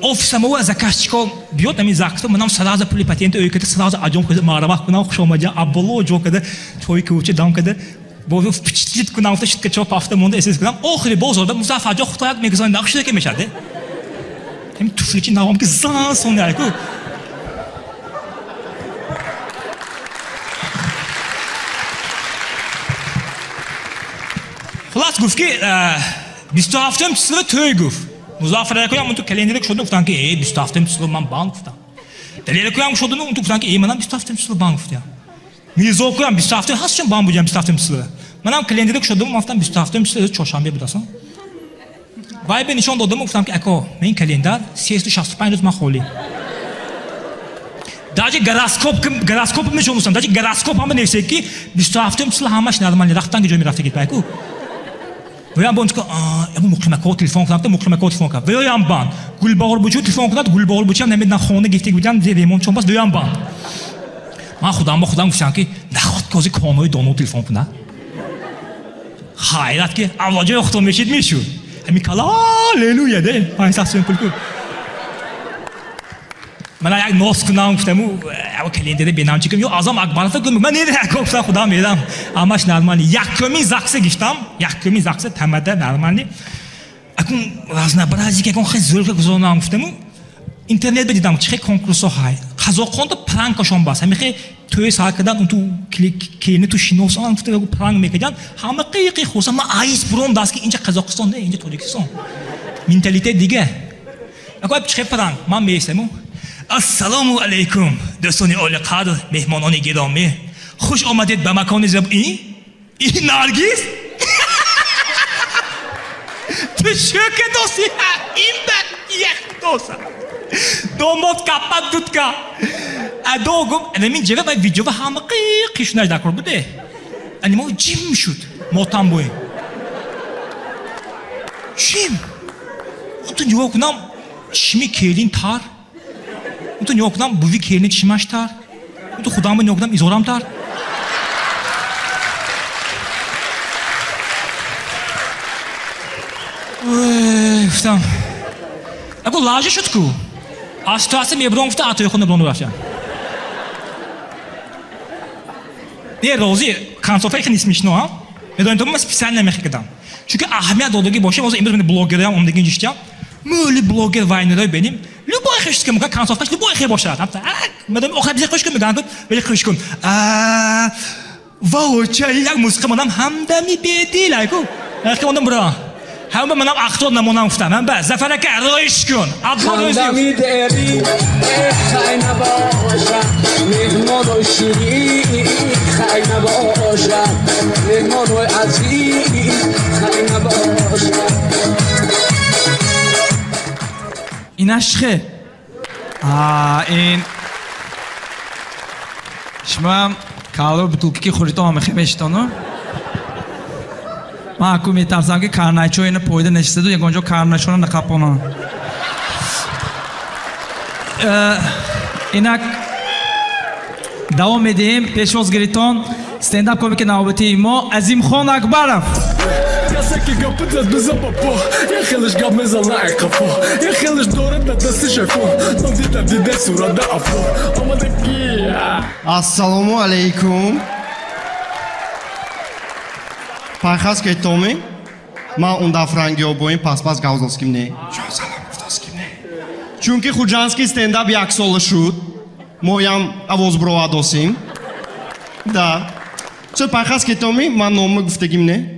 Офиса мо заказчико биёд ҳамин ЗАГСто, манам сразу пули патенти ӯй карда, сразу аҷом карда, марамах кунам, хуш омадиям, Абдулло ҷо карда, чой кӯча дам карда, бо впечатлит кунам, гуфта шитка чо пафта монда эсэс кунам. Охири боз орда Музаффар ҷо худо як мегузорем, нақш шуда ки мешад, де? Ҳамин туфличи навом ки зан сон яку. Хулас гуфт ки 27 число тӯй гуфт. Музаффар акоям унту календаре кушодум, гуфтам ки 27 число ман банк гуфтам. Далер акоям кушодум, унту гуфтам ки манам 27 число банк гуфтам. Мирзо акоям 27 ҳаст чун банк будям 27 число. Манам календаре кушодум, ман гуфтам 27 число чоршанбе будасам. Вай бе нишон додам, гуфтам ки ако, мен календар 365 рӯз ман холӣ. Даже гороскоп нишон додам, даже гороскоп ҳама нависед ки 27 число ҳамаш нормально, рафтан ки ҷой мерафтагид байку. Воям бон чико, ябу муқимако телефон кунам, та муқимако телефон кунам. Воям бан. Гулбаҳор бучу телефон кунад, Гулбаҳор бучам намедонам хона гифтик будам, зе ремонт чон бас, воям бан. Ман худам ба худам гуфтам ки наход кози конои доно телефон кунад. Хайрат ки авлоҷои худо мешид мешуд. Ҳамин кала аллелуя де, 500 сом пул ку. Ман як нос кунам гуфтаму, ава календаре бенам чикам, ё Азам Акбаров гум, ман не гуфтам худам мерам. Амаш нормали. Якуми ЗАГСе гифтам, якуми ЗАГСе тамада нормали. Акун разнообразие ки акун хеле зӯрга гузаронам гуфтаму, интернет ба дидам чи хел конкурсҳо ҳай. Қазоқонда пранкашон бас. Ҳамин хел тӯй сар кардан, унту келини ту шиносан гуфта пранк мекарданд. Ҳама қиқи хурсанд. Ман айс буром даст ки инҷа Қазоқистон не, инҷа Тоҷикистон. Менталитет дига. Акун чи хел пранк? Ман меистаму. Ассалому алайкум, дӯстони олиқадр, меҳмонони гиромӣ. Хуш омадед ба макони зеб... Ин? Ин Наргиз? Ту шӯка досӣ? Ин ба як доса. Домод капа дудка. Адо гум, анамин ҷева ва видеова ҳама қиқишунаш дакор буде. Ани мо ҷим шуд, мотам боем. Ҷим. Ту нигоҳ кунам, чишми келин тар. Ту нигоҳ кунам, буви келини чишмаш тар. Ту худамро нигоҳ кунам, изорам тар. Гуфтам. Ако лажа шуд ку. Аз ситуация мебурам гуфта, атои худро бирон рафтам. Не, розӣ, концовка хеле смешно, а? Медонед, ман специально мехекадам. Чунки аҳамият додагӣ бошад, ҳозир имрӯз ман блогерам, омдагин ҷиштям. Мӯли блогер вайнерой бинем. Любой хеш ки мука концовкаш любой хе бошад. Медонем, охир бизе хуш кун мегӯянд, вале хуш кун. Ваоча, як мусиқа манам ҳамдами бедил, айку. Яке мондам бура. Ҳама манам ахтор намонам гуфтам. Ҳам ба Зафар ака роиш кун. Абдулло Рӯзиев. Ҳамдами дери, хай набошад, меҳмонои ширин, хай набошад, меҳмонои азиз, хай набошад. Инаш чихе? Ин шумо кало бутулки ки хӯритон ҳама хе мешитону? Ман аку метарсам ки карнайчо ина пойда нешистаду ягон ҷо карнайчоро нақапонам. Инак Давом медиҳем. Пешвоз гиритон стендап комики навбатии мо Азимхон Акбаров. Касе гапи зад биза папо, я хелеш гап мезана ай қафо, я хелеш дорад дар дасти шайфон, ном дида дида сурада афо омадаги. Ассалому алейкум. Пайхас кетоми? Ман он дафрангиё боим пас-пас гавзоским не. Чон салом гуфтоским не. Чунки хуҷандский стендап яксола шуд, моям овоз бировадосим. Да. Чо пайхас кетоми? Ман номи гуфтагим не.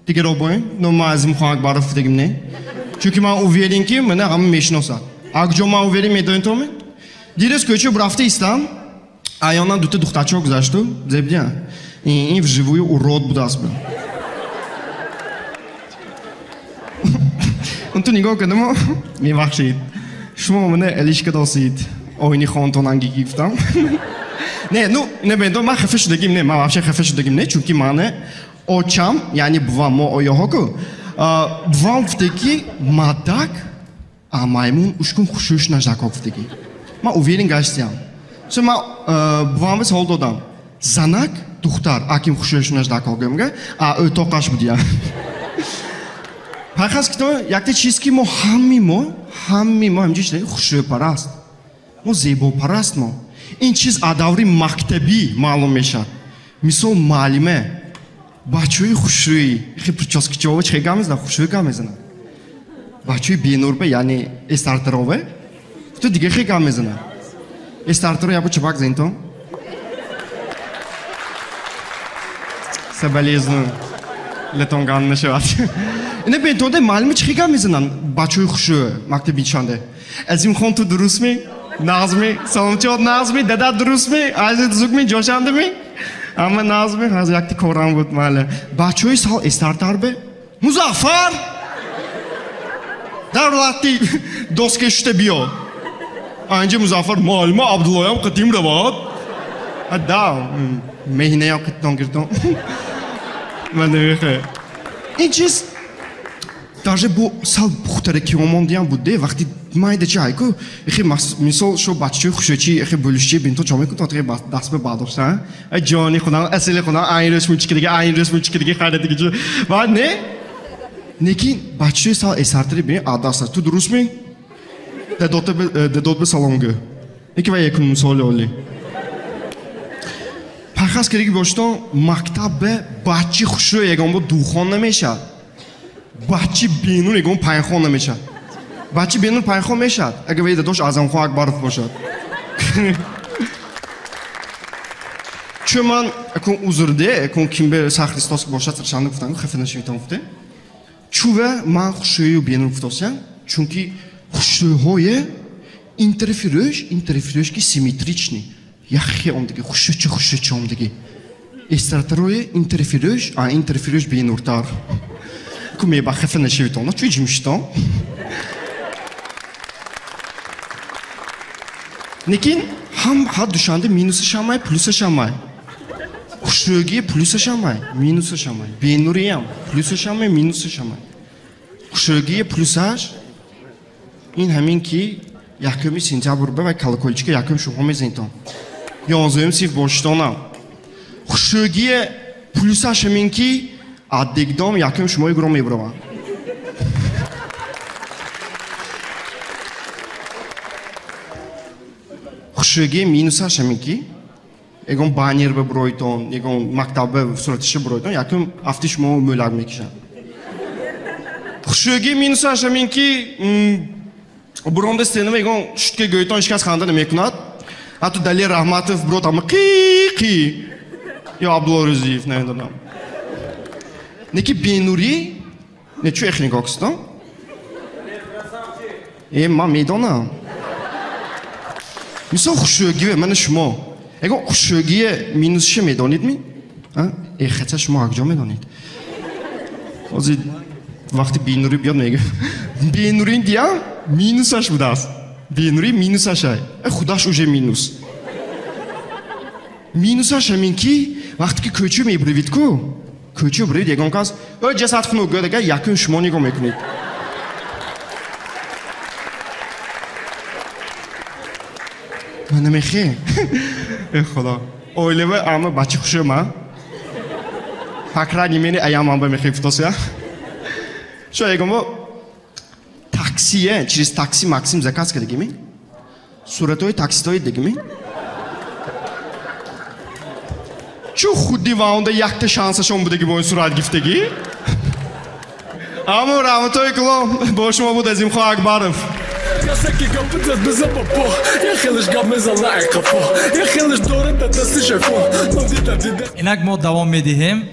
Дигаро боим, номи Азимхон Акбаров гуфтагим не. Чунки ман уверен ки мана ҳама мешиносад. Акҷо ман уверен медонем томи? Дирӯз кӯча бурафта истам, аёнан дута духтарчо гузашту, зебдия. Ин вживую урод будааст. Он ту нигоҳ кардам, мебахшед. Шумо мана алишка досид. Оини хонтонанги гирифтам. Не, ну, не бендо, ман хафа шудагим не, ман вообще хафа шудагим не, чунки мане очам, яъне бувам мо оёҳо ку, бувам гуфте ки мадак, а маймун ушкун хушӯш наждако гуфтеги. Ман уверен гаштиям. Со ман бувам савол додам. Занак, духтар, аким хушӯш наждако гӯмга, а ӯтоқаш будия. Пайхас ки то якте чиз ки мо ҳамми мо ҳамҷи чиз хушрӯпараст. Мо зебопараст мо. Ин чиз аз даври мактабӣ маълум мешавад. Мисол муаллима бачаҳои хушрӯй, хе прическачиҳо чӣ гап мезанад, хушрӯй гап мезанад. Бачаҳои бенурба, яъне эстартерове, ту дига хе гап мезанад. Эстартеро ябо чабак зентон. Соболезную. Летонган мешавад. Ина бентонде муаллима чӣ гап мезананд бачаҳои хушрӯй мактаби чанде. Азимхон ту дуруст ме? Нағзми? Саломчиёт нағзми? Дада дуруст ме? Азиз зугми? Ҷошандами? Ама нағзми? Ҳазир якти корам буд маҳалла. Бачаҳои сал эстартар бе? Музаффар! Дар латти доска шута биё. Анҷа Музаффар муаллима Абдуллоям қатим равад. Да, меҳинаям қатитон гирдон. Ман намехоҳам. Ин чиз даже бо сал пухтараки омондиям буд, вақти майда чи айку, эхе мисол шо бачаҳои хушрӯчи, эхе бӯлишчи бинто чо мекунад, то эхе даст ба бардошта, ай ҷони худам, асили худам, айн рӯз мучики дига, айн рӯз мучики дига, хайра дига ҷо. Баъд не? Лекин бачаҳои сал эсартари бини адаста. Ту дуруст ми? Дадот бе салом гӯ. Яке ва якун мисоли олӣ. Пайхас кардагӣ бошитон, мактаб бе бачаи хушрӯй ягон бо духон намешавад. Бачаи бенур ягон панхон намешавад. Бачаи бенур панхон мешавад, агар вай дадош Азамхон Акбаров бошад. Чун ман акун узр де, акун ким бе сахристос бошад, саршанда гуфтам, хафа нашавитон гуфте. Чуве ман хушрӯю бенур гуфтосям, чунки хушрӯйҳое интерферӯш ки симметрични. Яхе омдиги, хушрӯчи хушрӯчи омдиги. Эстратарои интерферӯш, а интерферӯш бенуртар. Ку меба хафа нашавитон, чу ҷимшитон. Лекин ҳам ҳар душанде минусаш ҳамай, плюсаш ҳамай. Хушрӯгие плюсаш ҳамай, минусаш ҳамай. Бенуриям плюсаш ҳамай, минусаш ҳамай. Хушрӯгие плюсаш ин ҳамин ки 1 сентябр ба вай колокольчика якум шумо мезанитон. 11 синф бошитонам. Хушрӯгие плюсаш ҳамин ки аз дегдом якум шумои гуром мебураванд. Хушрӯгие минусаш ҳамин ки ягон баннер ба буроитон, ягон мактаб ба суратиша буроитон, якум афти шумо мӯлак мекишанд. Хушрӯгие минусаш ҳамин ки буронда стенама ягон шутка гӯйтон ҳеч кас ханда намекунад. Ҳатто Далер Раҳматов бурод ҳама қи-қи ё Абдулло Рӯзиев намедонам. Неки бенурӣ, не чӯ эхи нигоҳ кистон? Э, ман медонам. Мисол хушрӯгие, мана шумо. Ягон хушрӯгие минусиша медонед ми? Э, хата шумо акҷо медонед? Ҳозир вақти бенурӣ биёд мегӯям. Бенурӣ диям минусаш будааст. Бенурӣ минусаш ай. Худаш уже минус. Минусаш ҳамин ки вақте ки кӯча мебуривид ку, кӯча бурид ягон кас ё ҷасад хунук гӯяд, агар якум шумо нигоҳ мекунед. Ман намехе. Э худо. Оилава ама бача хушам, по крайней мере, аям ама мехе футося. Шо ягон таксие, через такси Максим заказ кардагими? Суратои такситои дигими? Чу худи ваунда якта шансашон будаги бо ин сурат гифтагӣ? Аммо раҳматои калом бо шумо буд Азимхон Акбаров. Инак мо давом медиҳем.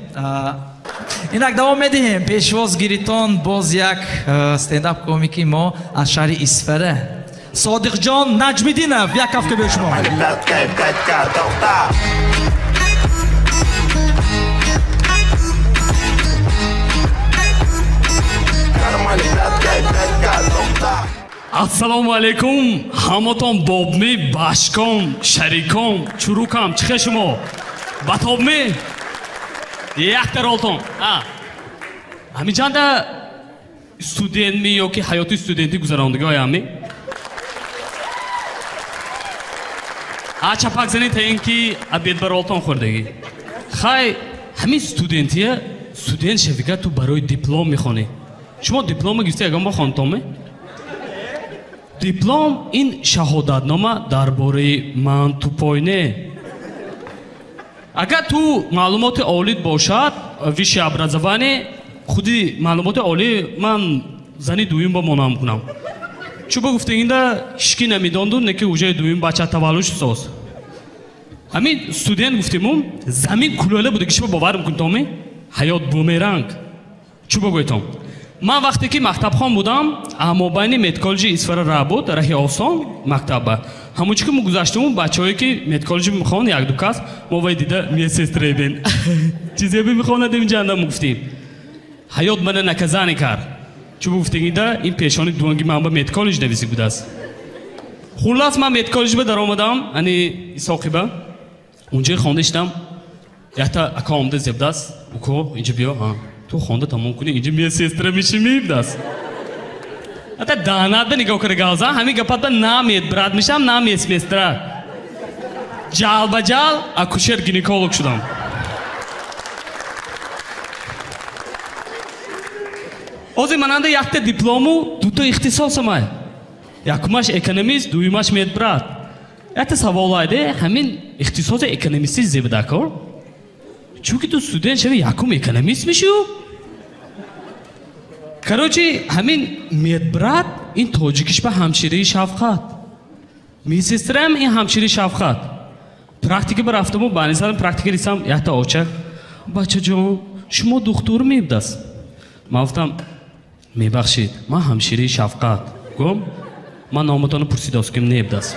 Инак давом медиҳем. Пешвоз гиритон боз як стендап комики мо аз шаҳри Исфара. Содиқҷон Наҷмиддинов, як кафка бе шумо. Ассалому алайкум, ҳаматон бобми, башком, шариком, чурукам, чихе шумо? Батобми? Якта ролтон. Ҳамиҷанда студентми ёки ҳаёти студентӣ гузарондагиҳоями? Чапак занед та ин ки обед ба ролтон хӯрдагӣ. Хай, ҳамин студентия, студент шавига ту барои диплом мехонӣ. Шумо диплома гирифта ягон бор хонтонме? Диплом ин шаҳодатнома дар бораи ман тупой не. Агар ту маълумоти олит бошад, высшее образование, худи маълумоти олӣ ман зани дуюм ба монам кунам. Чӯ ба гуфтагинда ҳички намедонду, не ки уже дуюм бача таваллуд соз. Ҳамин студент гуфтимум, замин кулола буда, ки шумо бовар мекунед, ҳаёт бумеранг. Чӯ бигӯйтон? Ман вақте ки мактабхон будам, мобайни медколлеҷи Исфара ра буд, раҳи осон мактаба. Ҳамончи ки мо гузаштему, бачаҳое ки медколлеҷи мехонд, якду кас, мо вай дида медсестра бин. Чизе бимехонадем ҷанда мо гуфтем. Ҳаёт мана наказани кард. Чӯ гуфтагида ин пешони дуанги ман ба медколлеҷ нависӣ будааст. Хуллас ман медколлеҷ ба даромадам, ани Исоқиба. Унҷо хонда иштам. Якта ака омада зебдаст. Уко, инҷо биё, ҳа. Ту хонда тамом кунӣ, инҷо медсестра мешӣ мебдаст. Ата даҳанат ба нигоҳ кара галза, ҳамин гапат ба на медбрат мешам, на медсестра. Ҷал ба ҷал акушер гинеколог шудам. Ҳозир мананда якта диплому, дута ихтисосамай. Якумаш экономист, дуюмаш медбрат. Якта савол айде, ҳамин ихтисоси экономисти зебдакор? Чунки ту студент шави якум экономист мешӣ? Короче, ҳамин медбрат ин тоҷикиш ба ҳамшираи шафқат. Медсестраам ин ҳамшираи шафқат. Практика ба рафтаму банисалам практика рисам якта оча. Бачаҷон, шумо духтур мебдаст. Ман гуфтам, мебахшид, ман ҳамшираи шафқат. Гум, ман номатонро пурсидост, ким небдаст.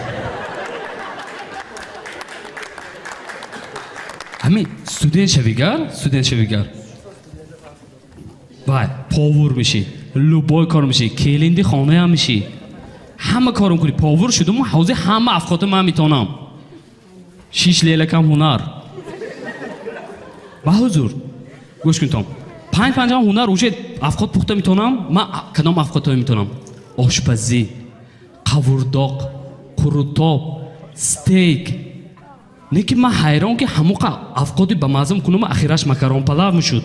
Ҳамин студент шавигар, вай, повур мешӣ, любой кор мешӣ, келинди хонаям мешӣ. Ҳама кором кунӣ, повур шудуму ҳозир ҳама афқоти ман метонам. Шиш лелакам ҳунар. Ба ҳузур, гӯш кунтом. Панҷ-панҷам ҳунар уже афқот пухта метонам, ман кадом афқотҳо метонам? Ошпазӣ, қавурдоқ, қурутоб, стейк. Не ки ман ҳайрон ки ҳамоқа афқоти ба маззам кунум, ахираш макарон палав мешуд.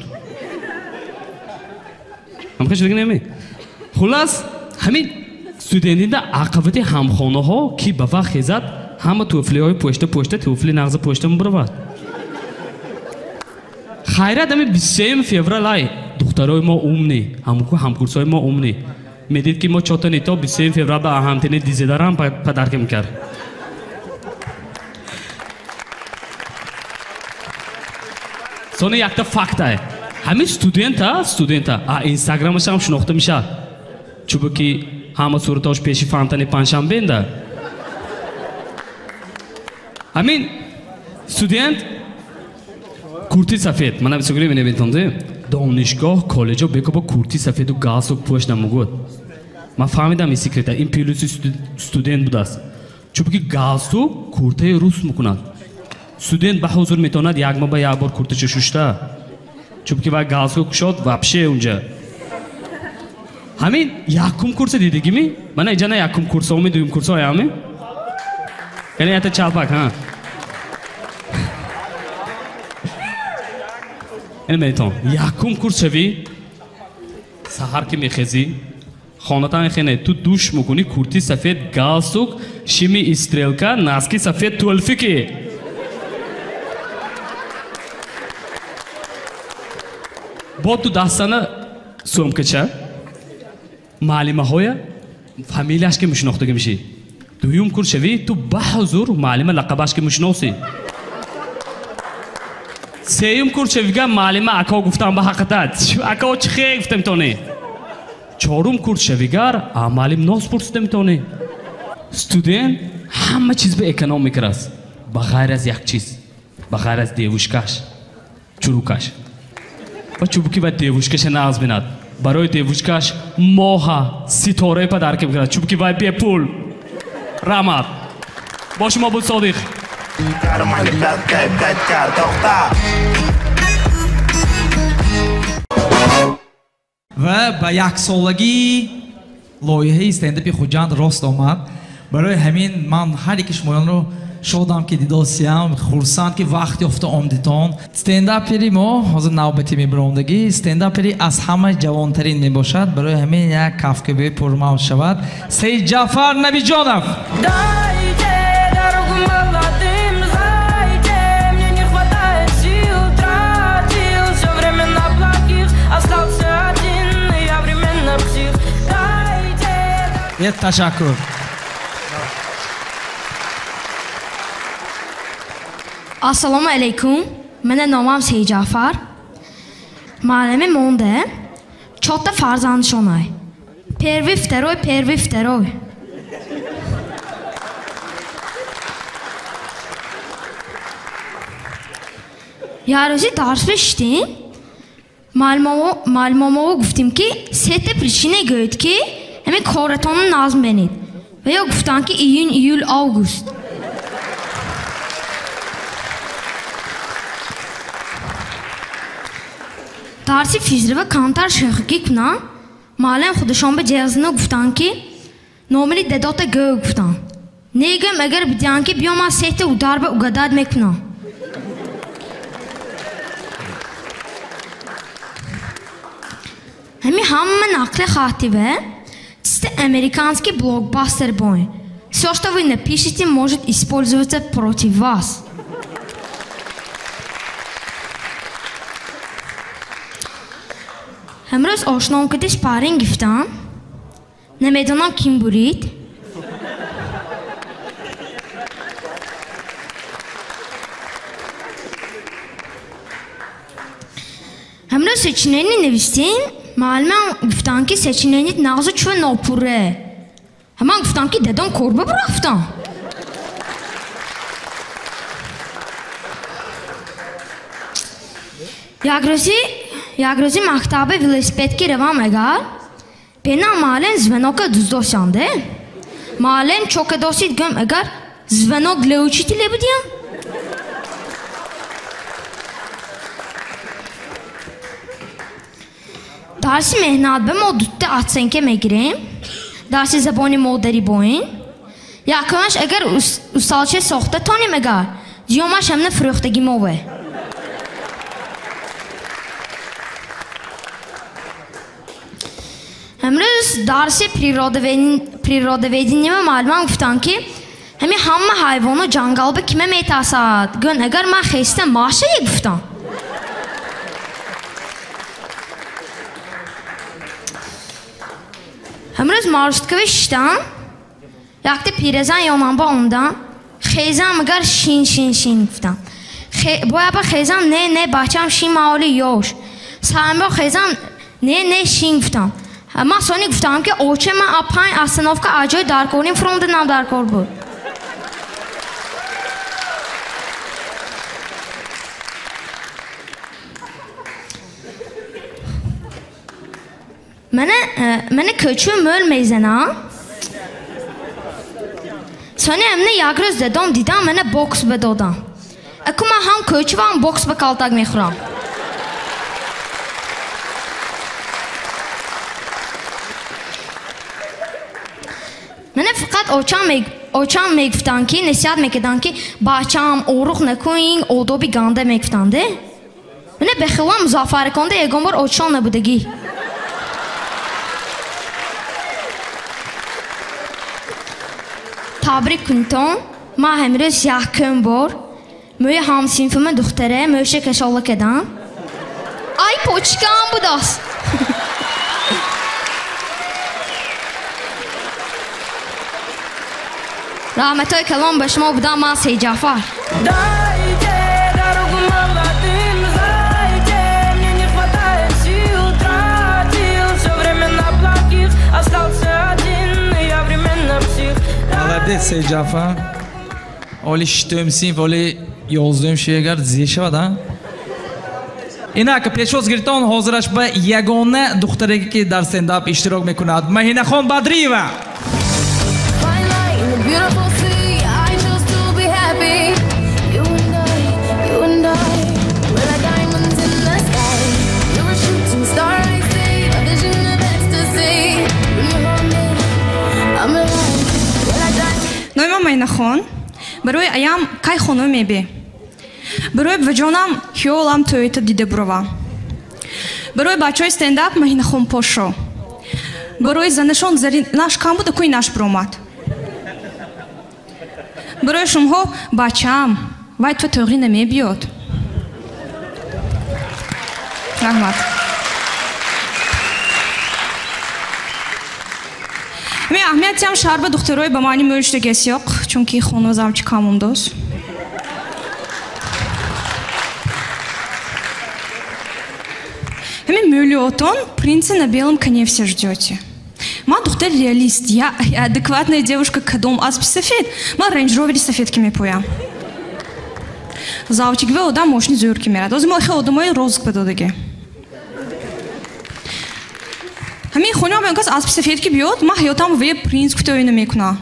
Ҳамқа шудагӣ неми? Хуллас, ҳамин студентинда ақабати ҳамхонаҳо ки ба вақт хезад, ҳама туфлиҳои пошта туфли нағза пошта мебуравад. Хайрат ҳамин 23 феврал ай духтарои мо умни, ҳамкурсҳои мо умни. Медид ки мо чота нито 23 феврал ба ҳамтини дизедарам падарка мекард. Сони якта факт ай. Ҳамин студента, инстаграмашам шинохта мешавад. Чунки ки ҳама суратҳош пеши фонтани панҷшанбенда. Ҳамин студент курти сафед, мана бисёре менавитонде, донишгоҳ, коллеҷо бекоба курти сафеду галстук пӯш намугуд. Ман фаҳмидам ин секрета, ин плюси студент будааст. Чунки галстук куртаи рус мекунад. Студент ба ҳузур метавонад як моҳ ба як бор куртача шушта. Чунки вай галстук кушод вообще унҷа. Ҳамин якум курса дидагими? Мана иҷа на якум курсоми, дуюм курсоями? Яъне ята чалпак, ҳа. Ин метон. Якум курс шавӣ, саҳар ки мехезӣ, хонатан хене, ту душ мекунӣ, курти сафед, галстук, шими и стрелка, носки сафед, тулфики. Бо ту дастана сӯмкача, маълимаҳоя фамилияш ки мушинохтагӣ мешӣ. Дуюм курс шавӣ, ту ба ҳузур маълима лақабаш ки мушиносӣ. Сеюм курс шавига маълима ако гуфтам ба ҳақиқат. Ако чӣ хе гуфта метавонӣ. Чорум курс шавигар маълим нос пурсида метавонӣ. Студент ҳама чиз ба экономика раст, ба ғайр аз як чиз, ба ғайр аз девушкаш, чурукаш. Ва чубуки ва девушкаша нағз бинад. Барои девушкаш моҳа, ситораи падарка мекунад, чубуки вай бепул. Раҳмат. Бо шумо буд Содиқ. Ва ба яксолагии лоиҳаи стендапи Хуҷанд рост омад. Барои ҳамин ман ҳар яки шумоёнро шодам ки дидосиям, хурсанд ки вақт ёфта омдитон. Стендапери мо ҳозир навбати мебаромдагӣ, стендапери аз ҳама ҷавонтарин мебошад. Барои ҳамин як кафкӯбии пурмавҷ шавад. Сейдҷафар Набиҷонов. Ташаккур. Ассалому алайкум. Мана номам Сейдҷафар. Маълими монда чорта фарзандшонай. Первый, второй, первый, второй. Як рӯзи дарс мешитем, маълимомово гуфтем ки сета причина гӯед ки ҳамин коратонро назм бинед. Ва ё гуфтанд ки июн, июл, август. Дарси физрива камтар шӯхикӣ кунам, маълим худашон ба ҷелзина гуфтанд ки номери дедота гӯ гуфтанд. Негӯм агар бидиҳанд ки биё ман сета удар ба угадад мекунам. Ҳамин ҳама нақли хативе чисто американский блокбастер бой. Всё, что вы напишете, может использоваться против вас. Ҳамрӯз ошном кади спарринг гирифтам. Намедонам ким бурид. Ҳамрӯз сочинение навистем. Маълимам гуфтанд ки сочиненият нағзу чӯ нопурре. Ҳаман гуфтам ки дадом корба бурафтам. Як рӯзи мактаби велосипедки равам агар, пена маълим звенока дуздосянде. Маълим чока досид гӯм агар звенок для учителя будиям. Дарси меҳнат ба мо дутта оценка мегирем. Дарси забони модарӣ боин. Якумаш агар усталча сохта тонем агар, дуюмаш ҳамна фурӯхтагӣ мове. Ҳамрӯз дарси природоведение маълимам гуфтанд ки ҳамин ҳама ҳайвоно ҷангал ба кима метарсад. Гӯн агар ман хеста машае гуфтам. Ҳамрӯз маршруткава шиштам, якта пиразан ёнамба омдам, хезам агар шин шин шин гуфтам. Бояба хезам не не бачам шин маоли ёш. Сарамбо хезам не не шин гуфтам. Ман сони гуфтам ки оче ман а панҷ остановка аҷои даркорим фуромданам даркор буд. Мана кӯчу мӯл мезанам. Сони амна як рӯз дадом дидам мана бокс ба додам. Аку ман ҳам кӯчу ва ҳам бокс ба калтак мехӯрам. Мана фақат Ҳақиқат очам мегуфтанд ки, насиҳат мекарданд ки бачаам оруқ накун, ин одоби ганда мегуфтанд. Мене бехилам Музаффариконда ягон бор очон набудагӣ. Табрик кунтон, ман ҳамрӯз якум бор мӯи ҳамсинфима духтаре мӯша кашола кардам. Ай почкаам будааст. Раҳматҳои калон ба шумо будам ман Сейджафар. Дайте дорогу молодым, зайте, мне не хватает сил, тратил все время на плохих, остался один, я временно псих. Молодец, Сейджафар. Оли шитум синф, оли ёздум шегар зешавад, а? Инак пешвоз гирифтон ҳозираш ба ягона духтаре ки дар стендап иштирок мекунад, Маҳинахон Бадриева. Beautiful sea, I chose to be happy. You and I, we're like diamonds in the sky. You're a shooting star, I see, a vision of ecstasy. When you hold me, I'm alive. We're like diamonds. Номи ман Маҳинахон. Барои аям кай хона мебе. Барои баваҷонам хиёлам тӯйта дида бурава. Барои бачаҳои стендап Маҳинахон пошо. Барои занашон заринаш кам буда, куи наш биромад. Барои шумоҳо бачаам, вай ту тӯғрӣ намебиёд. Раҳмат. Ме аҳамиятиам шаҳр ба духтарои ба маъни мӯриштагесиёқ, чунки хона завчи кам умдоз. Ҳамин мӯлиотон принца на белом коне все ждете. Ман духтар реалист, я адекватная девушка, кадом аспи сафед, ман Рейндж Ровери сафед ки мепоям. Завчик ве одам мошини зӯр ки мерад. Ози мо хел одамои розыск бадодаги. Ҳамин хониам баён кас аспи сафед ки биёд, ман ҳаётам ве принц гуфта оина мекунам.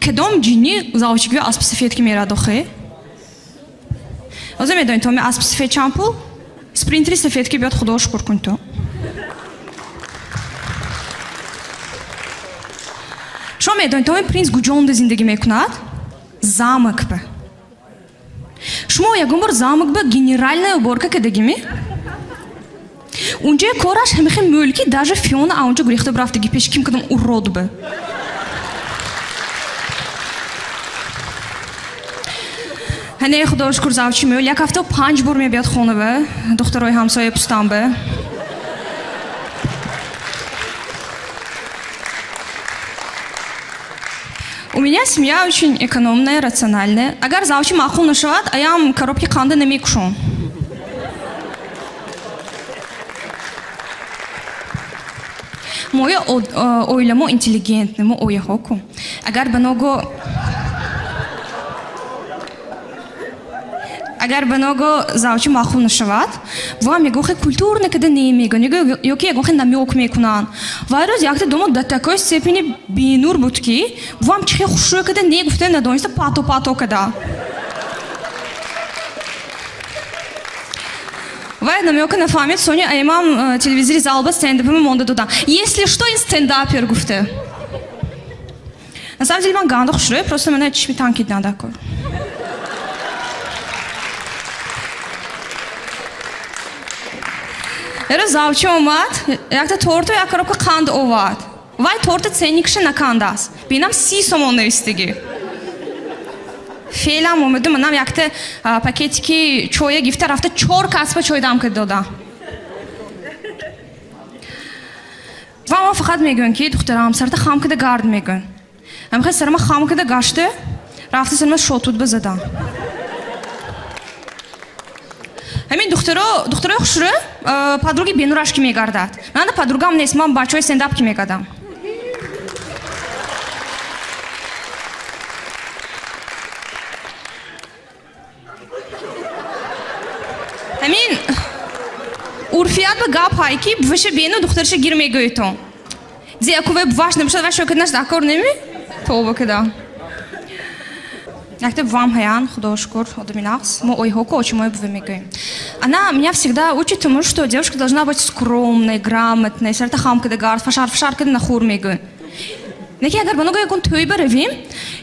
Кадом ҷинни завчик ве аспи сафед ки мерад охе? Ози медонед, то ме аспи сафед чанд пул? Спринтери сафед ки биёд, худо шукр кун ту. Шумо медонед, то принц гуҷонда зиндагӣ мекунад? Замок ба. Шумо ягон бор замок ба генеральная уборка кардагиме? Унҷои кораш ҳамихе мӯлки, даже Фиона аунҷо гурехта бирафтаги пеши ким кадом урод ба. Ҳане худо шукр завчи мӯл, як ҳафта 5 бор мебиёд хона ба, духтарои ҳамсоя пустам ба. У меня семья очень экономная, рациональная. Агар завчи маъқул нашавад, аям коробки қанда намекушам. Моя оила мо интеллигентна, мо ояҳоку. Агар ба ного завчи маъқул нашавад, ва мегӯхе культурно када немегӯн, ёки ягонхе намёк мекунанд. Вай рӯз якта дома до такой степени бенур буд ки вам чихе хушрӯй када не гуфта надониста пато-пато када. Вай намёка нафаҳмид, сони аймам телевизори залба стендапама монда додам. Если что, ин стендапер гуфта. На самом деле ман ганда хушрӯй, просто мана чишми танкид надакор. Эро завчи омад, якта торту як коробка қанд овард. Вай торта ценникша накандааст. Бинам 30 сомон навистагӣ. Феълам омаду манам якта пакетики чоя гифта рафта 4 касба чой дам карда додам. Ва ман фақат мегӯям ки духтарам сарта хам карда гард мегӯям. Ҳамихел сарама хам карда гашта, рафта сарама шотут ба задам. Ҳамин духтарои хушрӯ подруги бенураш ки мегардад. Ман подругам нест, ман бачаҳои стендап ки мегардам. Ҳамин урфият ба гап ҳай ки буваша бену духтараша гир мегӯйтон. Зе акуве буваш набошад, вай шокаднаш дакор неми? Тобо када. Якта бувам ҳаян, худо шукр, одами нақс. Мо ойҳоку очимои буве мегӯем. Она меня всегда учит тому, что девушка должна быть скромной, грамотной, сарта хам када гард, фашар фашар када нахур мегӯем. Неки агар ба ногоҳ ягон тӯй баравем,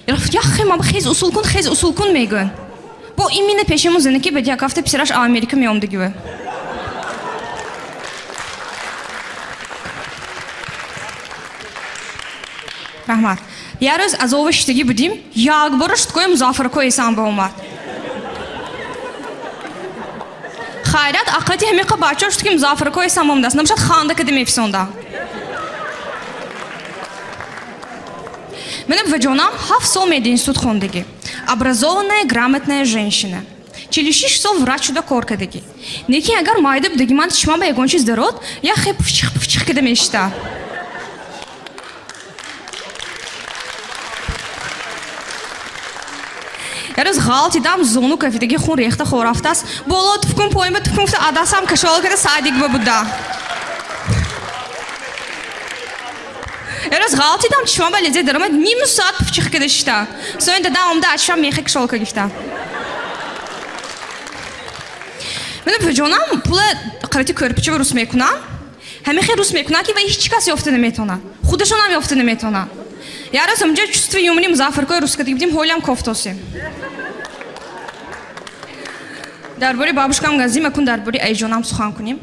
яхе ма хез усул кун, хез усул кун мегӯянд. Бо именно пешамон занаки баъд як ҳафта писараш Америка меомдагива. Раҳмат. Як рӯз аз ова шиштагӣ будим, якбора шуткои Музаффарко эсан ба омад. Хайрат, ақлати ҳамиқа бачаҳо шуд, ки Музаффарко эсан ба омадааст. Набошад ханда када мефисонда. Мене буваҷонам 7 сол мединститут хондагӣ. Образованная, грамотная женщина. 46 сол врач шуда кор кардагӣ. Лекин агар майда будагӣ ман чишмам ба ягон чиз дарод, як хе пфчих пфчих када мешита. Як рӯз ғалтидам, зону кафидаги хун рехта хорафтааст. Боло туфкун, поинба туфкун гуфта адасам кашола када садик ба буда. Як рӯз ғалтидам, чишмам ба лезе даромад, ним соат пфчих када шита. Соин дадам омда ачшам мехе кашолка гифта. Мене буваҷонам пула қарати кӯрпичава рус мекунам. Ҳамихе рус мекунам, ки ва ҳеҷ кас ёфта наметавонад. Худашонам ёфта наметавонад. Як рӯз ҳамҷо чувство юмори Музаффаркои рус кардагӣ будем, ҳолиам кофтосем. Дар бораи бабушкам газим, акун дар бораи айҷонам сухан кунем.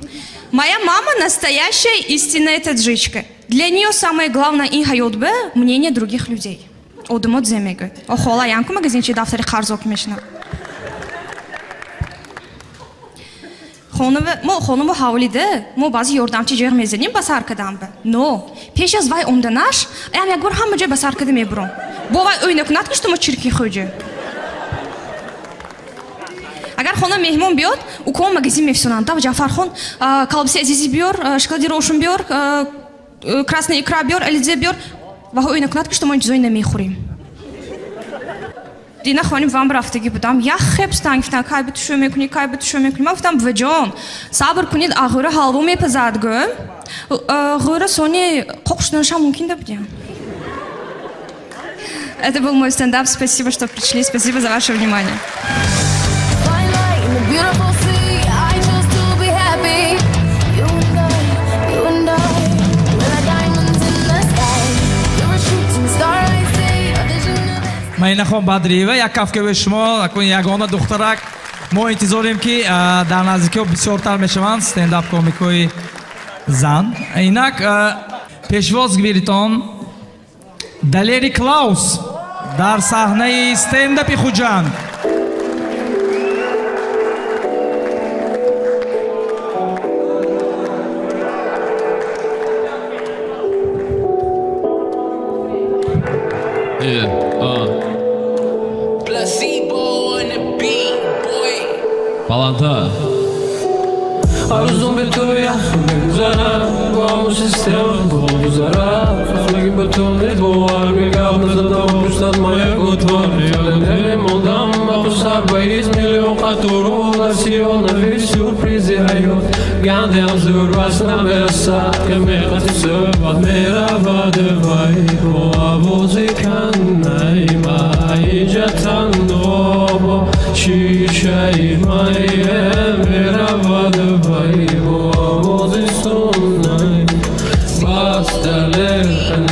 Моя мама настоящая истинная таджичка. Для нее самое главное ин ҳаёт ба мнение других людей. Одамо зе мегӯяд. О хола янку магазинчи дафтари қарзок мешинад. Мо хонаву ҳавлида, мо баъзе ёрдамчи ҷеғ мезанем ба сар кардам ба. Но пеш аз вай омданаш, аям як бор ҳама ҷой ба сар карда мебурам. Бо вай ӯй накунад, ки шумо чирки хӯҷа. Агар хона меҳмон биёд, укон магазин мефисонанд. Дав Ҷафархон, колбаси азизи биёр, шоколади рошун биёр, красная икра биёр, ализе биёр. Ва ӯй накунад, ки шумо ин чизои намехӯрем. Дина хоним вам рафтагӣ будам, як хебстан гуфтам, кай ба тушӯ мекунӣ, кай ба тушӯ мекунӣ. Ман гуфтам, буваҷон, сабр кунед, ағӯра ҳалво мепазад, гӯ. Ғӯра сони қоқ шуданашам мумкин да будям. Это был мой стендап. Спасибо, что пришли. Спасибо за ваше внимание. Майнахон Бадриева, як кафкаи шумо, акун ягона духтарак. Мо интизорем, ки дар наздикиҳо бисёртар мешаванд стендап комикҳои зан. Инак пешвоз гиритон Далери Клаус дар саҳнаи стендапи Хуҷанд. Баланда. Арзум ба ту ях мегузарам, бо ҳамон система богузарам. Фахмаги ба ту небовар, мегап назадам, пуштат моя гутвор. Ёдам мондам, ба ту сар ба из миллион қатуру, дар сиён нави сюрпризи ҳаёт. Гандеам зур вас намерасад, ки меқати суҳбат меравад вай. Бо овози каннаи май, инҷа танҳо бо шишаи май меравад вай. Бо овози суннай. Бас далер,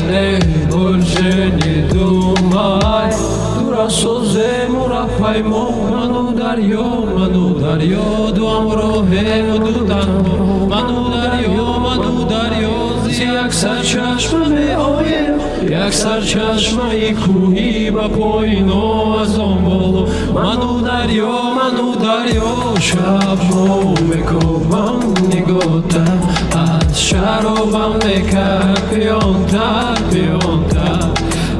не, больше не думай. Дура созему рафаймо, ману дарё, ману дарё, дуам роҳе ду танҳо. Ману дарё, ману дарё, зи як сарчашма меоем, як сарчашмаи кӯҳӣ ба поино аз он боло. Ману дарё, ману дарё, шабҳо мекобам нигоҳта, аз шаробам мекард пиёнтар, пиёнтар.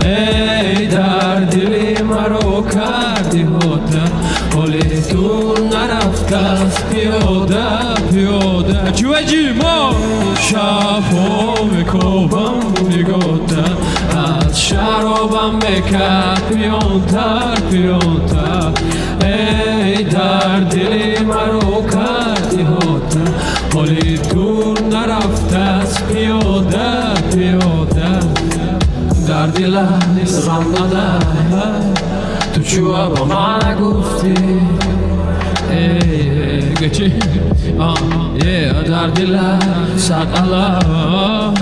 Эй дар дили маро карди ҳота, ҳоли дур нарафтааст пиёда, пиёда. Чуваҷи мо шабҳо мекобам нигоҳта, аз шаробам мекард пиёнтар, пиёнтар. Эй дар дили маро карди ҳота, ҳоли дур нарафтааст пиёда, пиёда. Дар дилат ғам надай, ту чӯ ба ман нагуфтӣ. Дар дилат сад алам,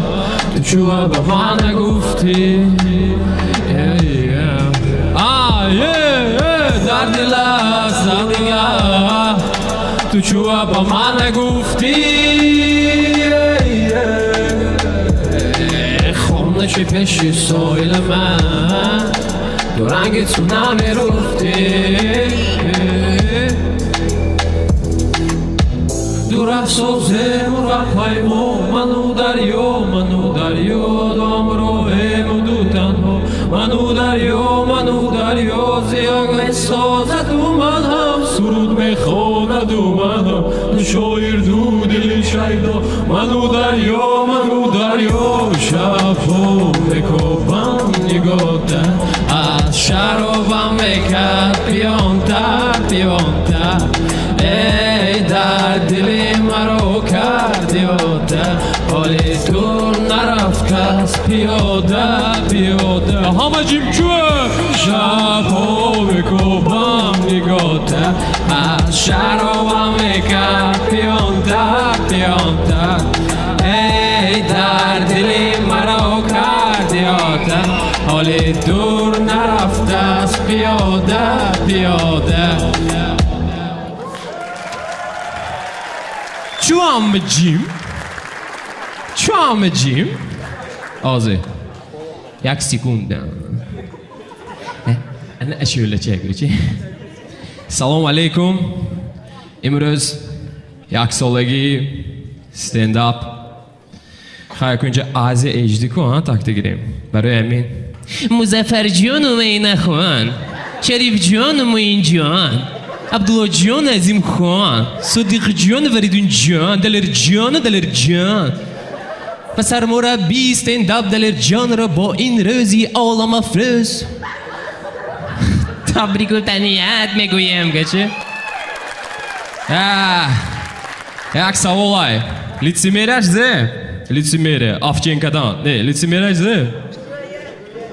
ту Ту чӯ ба ман нагуфтӣ? Дар дил аст, дар дил. Ту чӯ ба ман нагуфтӣ? Хонаши пеши соҳили ман, ду ранги ту намеруфтӣ. Дура созему рафаймо, ману дарё, ману дарё, ду ҳамроҳему ду танҳо, ману дарё, ману дарё, зиёг месозаду ман ҳам суруд мехонаду ман ҳам, ду шоир, ду дили шайдо, ману дарё, ману дарё, шабҳо мекобам нигоҳта, аз шаробам мекард пиёнтар, пиёнтар. Эй дар дили маро карди ода, ҳоли дур нарафт кас пиёда, пиёда. Ҳама ҷимчӯ шабҳо мекобам нигоҳта, аз шаробам мекард пиёнтар, пиёнтар. Эй дар дили маро карди ода, ҳоли дур нарафтааст пиёда, пиёда. Чӯ ҳама ҷим? Чӯ ҳама ҷим? Ҳозир. Як секунда. Ана ашӯлача гӯчи. Салом алейкум. Имрӯз яксолагии стендап. Хай кунҷа Азия HD ку, ҳа, такта гирем. Барои ҳамин. Музаффарҷону Майнахон, Шарифҷону Муинҷон, Абдуллоҷон Азимхон, Содиқҷон Варидунҷон, Далерҷону Далерҷон. Ва сармураббии стендап Далерҷонро бо ин рӯзи оламафрӯз табрику таҳният мегӯем, гачи. Як саволай. Лицемерияш зе? Лицемерия. Овченкадан. Не, лицемерияш зе?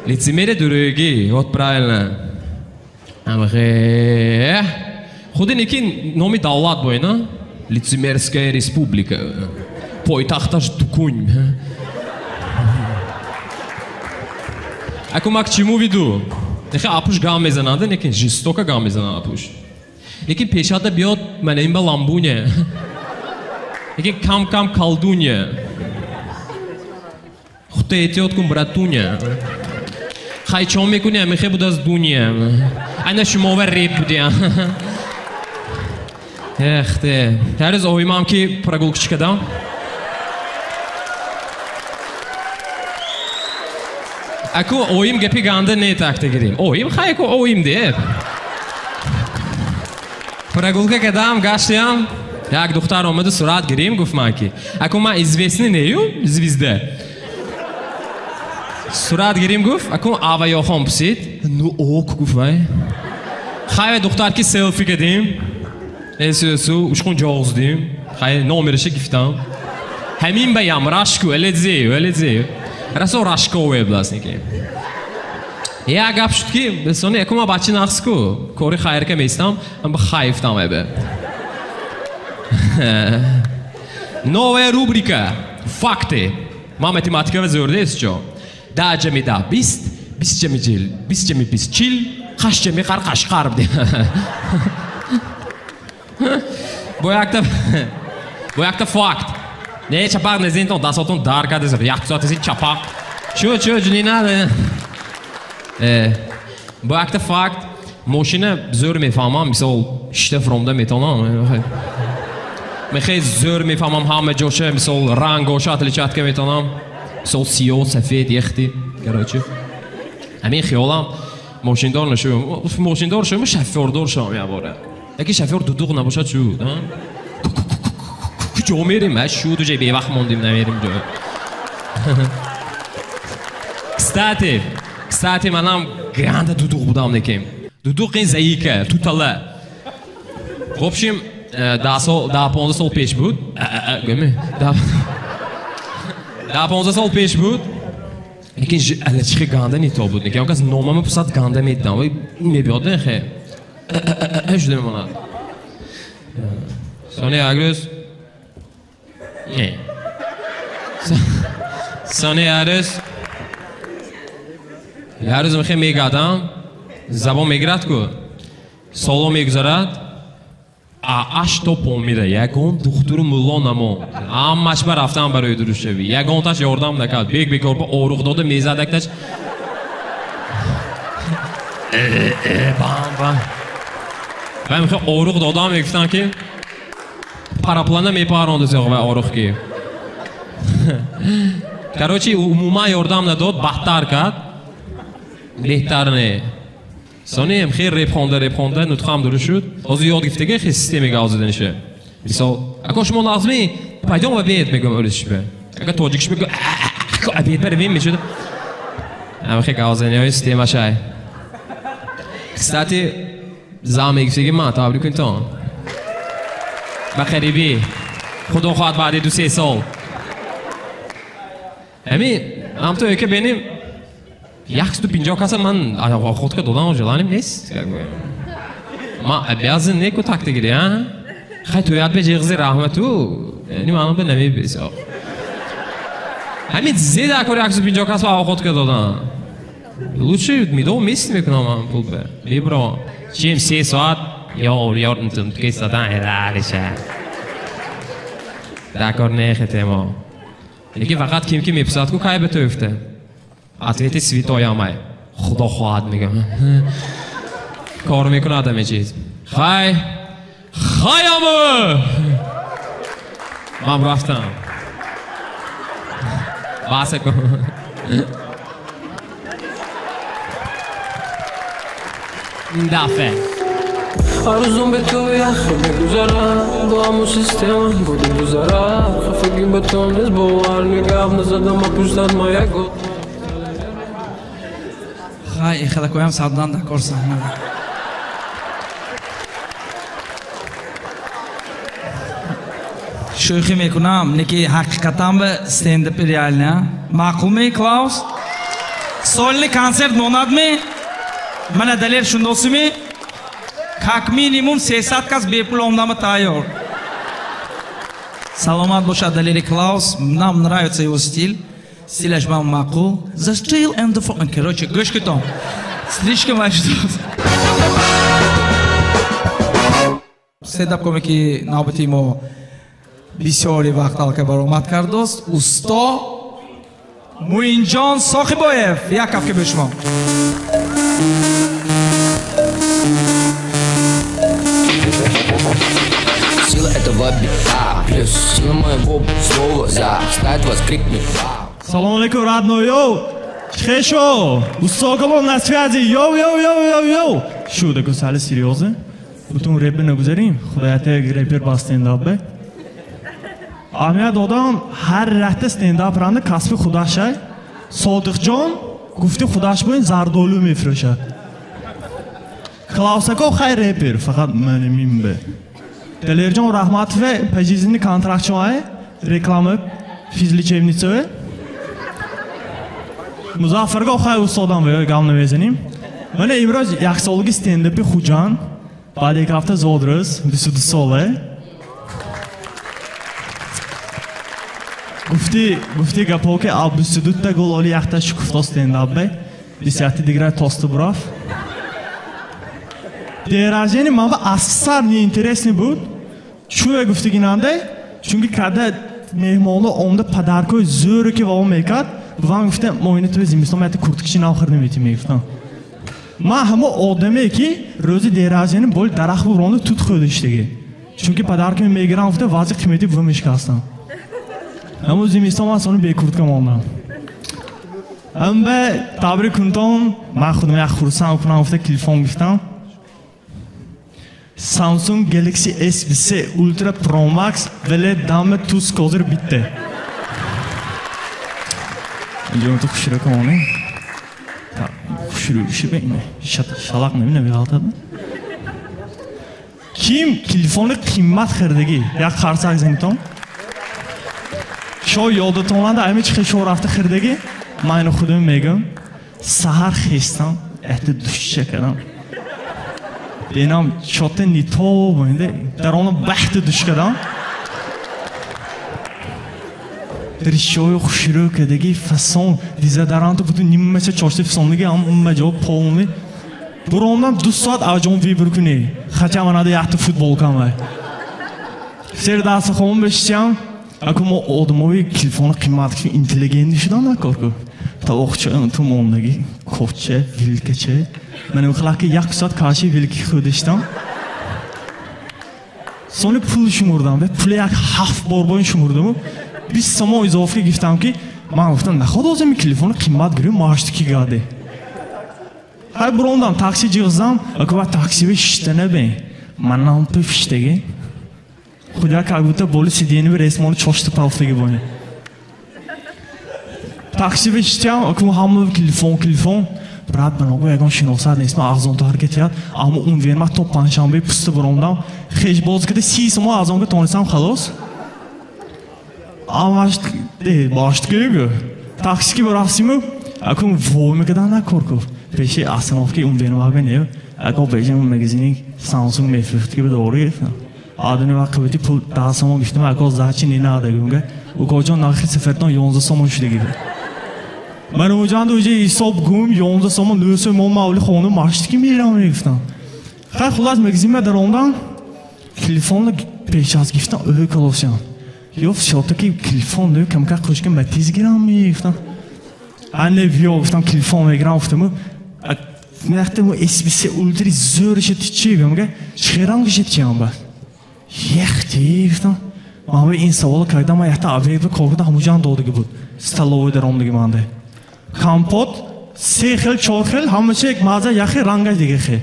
Лицемерия дурӯгӣ. Вот правильно. Амхе. Худи неки номи давлат бой, на? Лицемерская республика. Пойтахташ Дукунь. Аку ма к чему веду? Нехе апуш гам мезананда, неки жестоко гам мезананд апуш. Неки пешада биёд мана ин ба ламбуня. Неки кам-кам колдунья. Худта эҳтиёт кун, братуня. Хай чо мекунӣ, амихе буд аз дуня. Айна шумова реп будия. Эх те. Ҳар рӯз оимам ки прогулка кардам. Аку оим гапи ганда не такта гирим. Оим хай аку оим деп. Прогулка кардам, гаштиам. Як духтар омаду сурат гирим, гуфт ман ки. Аку ман известный нею, звезда. Сурат гирим гуфт, аку аваёхон пурсид. Ну ок гуфт вай. Хай духтар ки селфи кардим. Эсу ушкун ҷоғздим. Хай номераша гирифтам. Ҳамин ба ям рашку, эледзею, эледзею. Расо рашкове блас неки. Я гап шуд ки, сони якума бачи нақс ку, кори хайрка местам, ам ба хайфтам эбе. Новая рубрика. Факты. Ма математика ва зӯрдест чо. Да ҷами да бист, бист ҷами ҷил, бист ҷами бист чил, хаш ҷами қар қашқар. Бо якта факт. Не, чапақ незинтон, дастотон дар кардез, як соат эсин чапақ. Чё, чё, не надо. Бо якта факт, мошина зӯр мефаҳмам, мисол, шишта фромда метонам. Мехе зӯр мефаҳмам ҳама ҷоша, мисол, рангоша отличатка метонам. Мисол, сиё, сафед, ехти, короче. Ҳамин хиёлам, мошиндор нашавам. Мошиндор шавам, шофёрдор шавам як бора. Яки шофёр дудуқ набошад шуд, а? Куҷо мерем? А шуд уже бевақт мондем, намерем ҷо. Кстати, кстати, манам гранда дудуқ будам некем. Дудуқ ин заика, тутала. В общем, 10-15 сол пеш буд. Гӯме? 10-15 сол пеш буд. Лекин алачихи ганда нито буд. Лекин он кас номама пурсад ганда медидам. Вай мебиёд нехе. Шуда мемонад. Сони як рӯз не. Сони ярӯз мехе мегадам, забон мегирад ку, соло мегузарад, аш то помира, ягон духтуру мулло намонд. Ҳамаш ба рафтан барои дурустшавӣ. Ягонташ ёрдам накард. Бек бекор ба оруқ дода мезад якташ. Бам бам. Ва мехе оруқ додам мегуфтам ки параплана мепаронда зиёқ ва оруқ ки. Короче, умуман ёрдам надод, бадтар кард. Беҳтар не. Сони ҳам хел реп хонда, нутқам дуруст шуд. Ҳозир ёд гирифтага хел система гап заданиша. Мисол, ако шумо нағзми, пойдём в обед мегӯям ӯрисишба. Агар тоҷикиш мегӯям, ако обед баравем мешуд. Ҳам хел гап заданиҳои системашай. Кстати, зан мегирифтаги ман, табрик кунтон. Ба қарибӣ. Худо хоҳад баъди 2-3 сол. Ҳамин, ҳамто яке беним 150 каса ман охотка додам желанием нест. Ман обязан неку такта гири, а? Хай туяд бе ҷиғзи раҳмату, яъне ману бе намебесо. Ҳамин зеда кори 150 кас ба охотка додам. Лучше медом мест мекунам ман пул бе. Мебро. Чем 3 соат ёр ёр нтум кисадан элалиша. Дакор нехетемо. Лекин фақат ким ки меписад ку кай ба тӯфта. Ответи святой амай. Худо хоҳад мегам. Кор мекунад ҳаме чиз. Хай. Хаяму! Ман рафтам. Баса кун. Ин дафъа. Арзум ба ту ях мегузарам, бо ҳамун система буди гузарам. Хафагӣ ба ту нест, бовар нигоҳ назадам, апуштад ма як гул. Хай, эхелакоям сабдан дакор саҳна. Шӯхӣ мекунам, леки ҳақиқатан ба стендапи реални, а? Маъқулми, Клаус? Сольный концерт монадми? Мана Далер шундосими? Как минимум 300 кас бепул омдама тайёр. Саломат бошад Далери Клаус, нам нравится его стиль. Стиляш вам маъқул. The steel and the phone. Короче, гӯш кутон. Слишком важно. Стендап комики навбати мо бисёри вақт алка баромад кардост. Усто Муинҷон Соҳибоев. Як кафке бе шумо. Сила этого бита плюс сила моего слова заставит вас крикнуть. Салом алейкум, родной, йоу! Чхешо! Усоколом на связи, йоу, йоу, йоу, йоу, йоу! Шу, такой сали серьезно? Бутун рэпер нагузарим, худояте рэпер ба стендап бе. Аҳамият додам, ҳар рахта стендап ранда касби худашай. Содиқҷон гуфти худаш бо ин зардолу мефурӯшад. Клаусако хай рэпер, фақат манимим бе. Далерҷон Раҳматове пожизненный контракт шуае, реклама физлечебницаве. Музаффарго хай устодам бе, гам намезаним. Мана имрӯз яксолаги стендапи Хуҷанд, баъд як ҳафта зодрӯз, 22 соле. Гуфти гапо ки а 22 та гол оли якта шукуфто стендап бе, 21 дигара тости бураф. День рождения ман ба асар неинтересный буд. Чӯ гуфтигинанде, чунки када меҳмонло омда подаркои зӯре ки во мекард, вам гуфтам, мо ина ту зимистон ман курткиши нав хӯрдем мети мегуфтам. Ман ҳамо одаме ки рӯзи день рождения бол дарахт буронда тут хӯрдиштаги. Чунки подарка мегирам гуфта вазъи қимати бува мешикастам. Ҳамо зимистон ман сони бекуртка мондам. Ҳамба табрик кунтон, ман худам як хурсанд кунам гуфта телефон гирифтам. Samsung Galaxy S23 Ultra Pro Max веле даме туз козир битте. Инҷо ту хушрӯ комоне. Хушрӯ шибе ине. Шалақ намина меғалтад. Ким телефони қиммат хирдагӣ? Як қарсак занитон. Шо ёдатонланда ами чи шо рафта хирдагӣ? Ман ино худам мегӯм. Саҳар хестам, эҳти душча кардам. Бенам чоте нито бо дар оно бахти душ кардам. Ришои хушрӯ кадаги фасон дезодоранту бутун ниммача чошти фасондаги ҳамма ҷо полный. Буромдам 2 соат аҷон вибр кунӣ. Хача манада якта футболкам вай. Сер дастархон бешичам. Аку мо одамои телефони қимат ки интеллигентӣ шудан накор ку. Тавоқча ту мондаги коча, вилкача. Ман хилаки 1 соат каши вилки хӯрдаштам. Сони пул шумурдам. Пули як 7 бор боин шумурдаму. 20 сомо изофа гирифтам ки ман гуфтам наход озами телефони қимат гирем маштики гаде. Ҳай бурондам такси ҷиғзам, аку ва таксиве шишта набен. Манам пифиштаги. Худя как будто боли сиденье ресмони чошти палфтаги боин. Таксиве шиштам, аку ҳама телефон. Брат баного ягон шиносат нест, ман арзонтар ҳаракат кардам, аммо он верма то панҷшанбе пуста бурондам. Хеш боз кида 30 сомо арзонга тонистам халос. Амаш башт гӯ. Такси ки бурафтиму, аку вой мекардан накор ку. Пеши остановки он верма не, аку бежам магазини Samsung мефурӯхт ки дорӣ. Адани вақт қибати пул 10 сомо гирифтам, аку зачи не надо гӯнга. Укоҷон нархи сафартон 11 сомо шудаги. Ман уҷанда уҷа ҳисоб гум 11 сомо 9 сомо мавли хона маштики мерам мегуфтам. Хай хулас магазинма даромдам, телефонро пеш аз гирифтам, ӯ колосиям. Ё всё-таки телефон нӯ камка қӯшка матиз гирам мегуфтам. Ане виё гуфтам телефон мегирам гуфтаму. Мехтаму SBC Ultra зӯр шуд чӣ гумга? Чӣ ранг шуд чиам ба? Яхти гуфтам. Ман ин саволо кардам, ман якта обед ба кор кардам, ҳамуҷан додагӣ буд. Столовой даромдагӣ манде. Компот 3 хел 4 хел ҳамаша як маза яхе рангаш дига хе.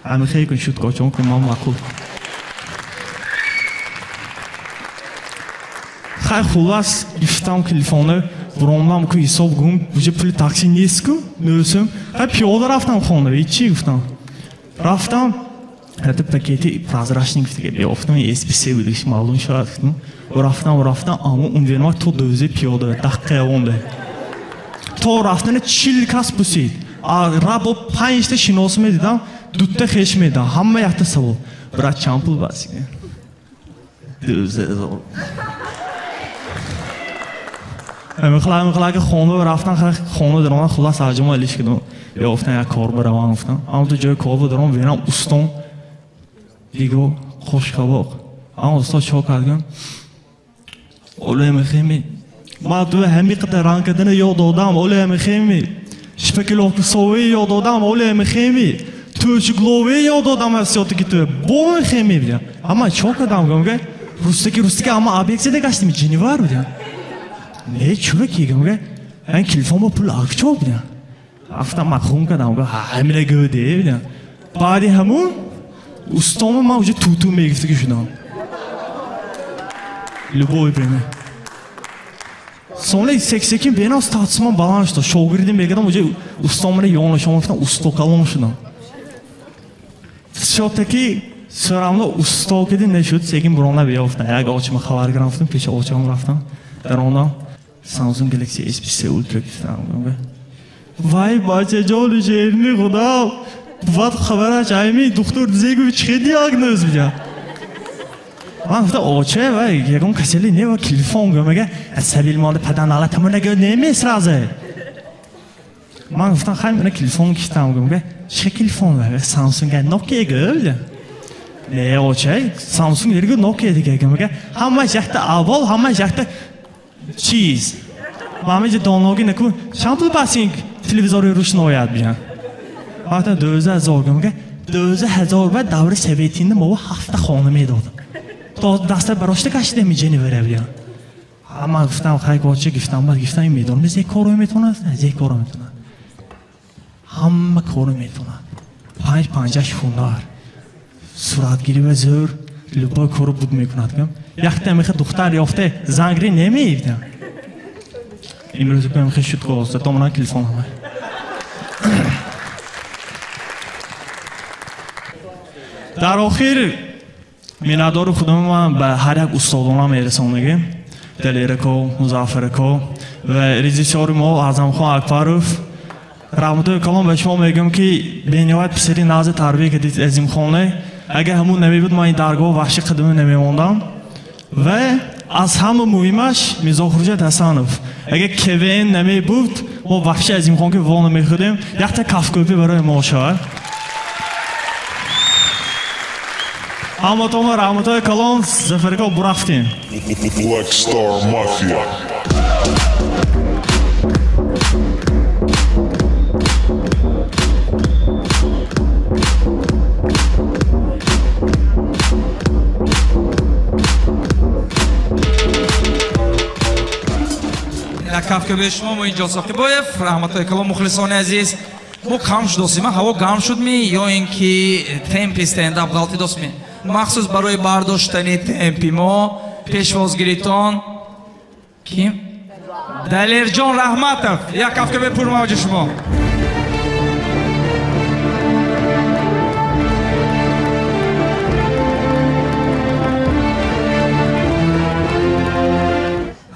Ҳами хе кун шуд кочон кун ман маъқул. Хай хулас гирифтам телефоно, буромдам ку ҳисоб гум, уже пули такси нест ку, нӯсум. Хай пиёда рафтам хона, ҳечи гуфтам. Рафтам, ҳатто пакети прозрачный гуфтага биёфтам, SBC будиш маълум шавад гуфтам. Рафтам, аммо он верма то дӯзе пиёда, дақиқа онда. То рафтана 40 кас пусид. А рабо 5 та шинос медидам, 2 та хеш медидам. Ҳама якта савол. Брат чанд пул баси? 2000. Мехлаки хона рафтан, хона даромад, хулас аҷума алиш кардам. Ёфтан як кор баравам гуфтам. Аммо то ҷои кор даром, бинам устон диго хошқабоқ. Аммо устод чо кардам? Оле мехеми. Ман ту ҳами қадар ранг кардана ёд додам, оле мехеми. Шпекуловкасовӣ ёд додам, оле мехеми. Тӯчугловӣ ёд додам аз сётаки ту. Бо мехеми бидям. Амма чо кардам гумга? Рустаки амма объект зада гаштим, ҷинивар бидям. Не, чӯра ки гумга? Ан телефон бо пул акчо бидям. Афтам махрум кардам, гум ҳамила гӯде бидям. Баъди ҳамун устома ман уже туту мегирифтаги шудам. Любой время. Сони сек-секин бенам статусман баланд шуд. Шогирдим мегардам, уже устомара ёнашон гуфтам, усто калон шудам. Всё-таки всё равно усто киди нашуд, секин бурона биёфтам. Як очима хабар гирам, пеши очам рафтам. Даромдам Samsung Galaxy S23 Ultra гирифтам. Вай бачаҷони шерини худам, бад хабараш айми духтур зегу чӣ диагноз бидям. Ман гуфтам оче вай ягон касали не ва телефон гӯ мега асабил монда падан алатаму нагӯ неме сразу. Ман гуфтам хай мана телефон гирифтам гӯ мега чӣ телефон ва Samsung Nokia гӯ. Не оче Samsung нергӯ Nokia дига гӯ мега ҳамаш якта аввал ҳамаш якта чиз. Ман инҷа доноги наку чанд пул басин телевизори рӯшнояд биям. Ман гуфтам 12000 гӯ мега 12000 ба даври советинда мо ҳафта хона медодам. То даста барошта кашида миҷени веравиям. Ман гуфтам хай коча гирифтам, баъд гирифтам ин медонам зе коро метавонад, зе коро метавонад. Ҳама коро метавонад. 5-5 ҳунар. Суратгирӣ ва зӯр, любой коро буд мекунад. Якта меха духтар ёфта зангри намеивдам. Имрӯз гӯям хе шуд коста, то ман телефон ҳама. Дар охир миннатдори худам ман ба ҳар як устодонам мерасонагим. Далерако, Музаффарако ва режиссёри мо Аъзамхон Акбаров. Раҳматуллоҳи калом ба шумо мегӯям ки бениҳоят писари нағзи тарбия кардид Азимхоне. Агар ҳамун намебуд ман ин даргоҳ ваҳши қадимӣ намемондам. Ва Аз ҳама муҳимаш Мирзохурҷат Ҳасанов. Агар КВН намебуд, мо вообще аз имкон ки во намехӯрдем. Якта кафкӯбӣ барои мо шавад. Ҳаматонро раҳматҳои калон, Зафарко бурафтем. Black Star Mafia. Як кафкӯбии шумо Муинҷон Соқибоев, раҳматҳои калон мухлисони азиз. Мо кам шудосим, ҳаво гарм шудми ё ин ки темпи стендап ғалтидосми? Махсус барои бардоштани темпи мо пешвозгиритон ким? Далерҷон Раҳматов. Як кафкӯбии пурмавҷи шумо.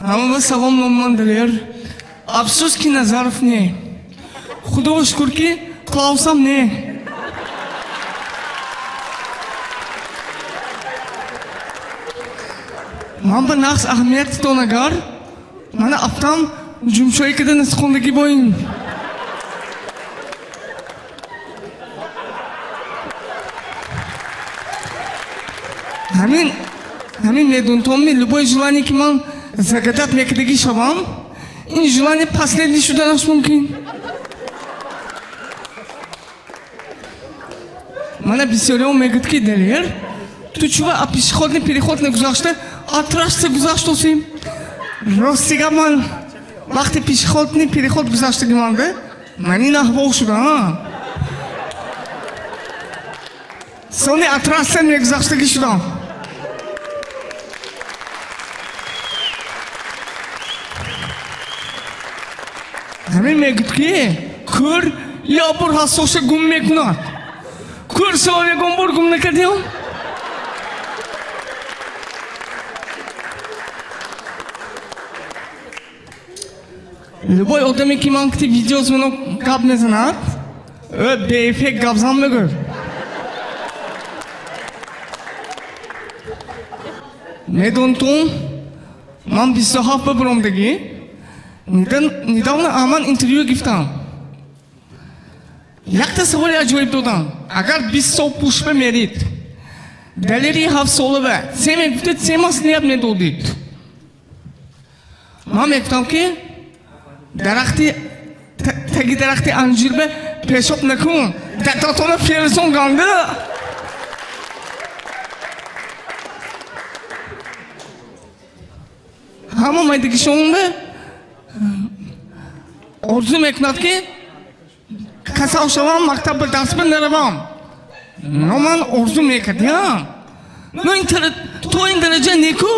Ҳамаба салом, номман Далер. Афсӯс ки Назаров не. Худоро шукр ки Клаусам не. Ман ба нақс аҳамият дон агар мана афтам ҷумшое када насхондагӣ боин. Ҳамин медонтонми любое желание ки ман загадат мекардагӣ шавам, ин желание последний шуданаш мумкин. Мана бисёриҳо мегӯяд ки Далер, ту чува а пешеходный переход нагузашта, а трасса гузаштосим. Рости гап ман вақте пешеходный переход гузаштаги манда, ман ин аҳвол шудам. Сони а трасса мегузаштагӣ шудам. Ҳамин мегӯяд ки кӯр ё бур ҳассоша гум мекунад. Кӯр шумо ягон бор гум накардиём? Любой одаме ки ман кити видеозвонок гап мезанад, ӯ беэффект гапзан мегӯяд. Медонтон, ман 27 ба биромдагӣ, недавно ман интервю гирифтам. Якта саволи аҷоиб додам. Агар 20 сол пушба мерид, Далери ҳафтсолава се мегуфтед, се маслиҳат медодид. Ман мегуфтам ки дарахти таги дарахти анҷирба пешоб накун, дадатона ферзон ганда. Ҳама майдагишонба орзу мекунад ки касал шавам, мактаб ба дарс ба наравам. Но ман орзу мекардям. Но то ин дараҷа неку.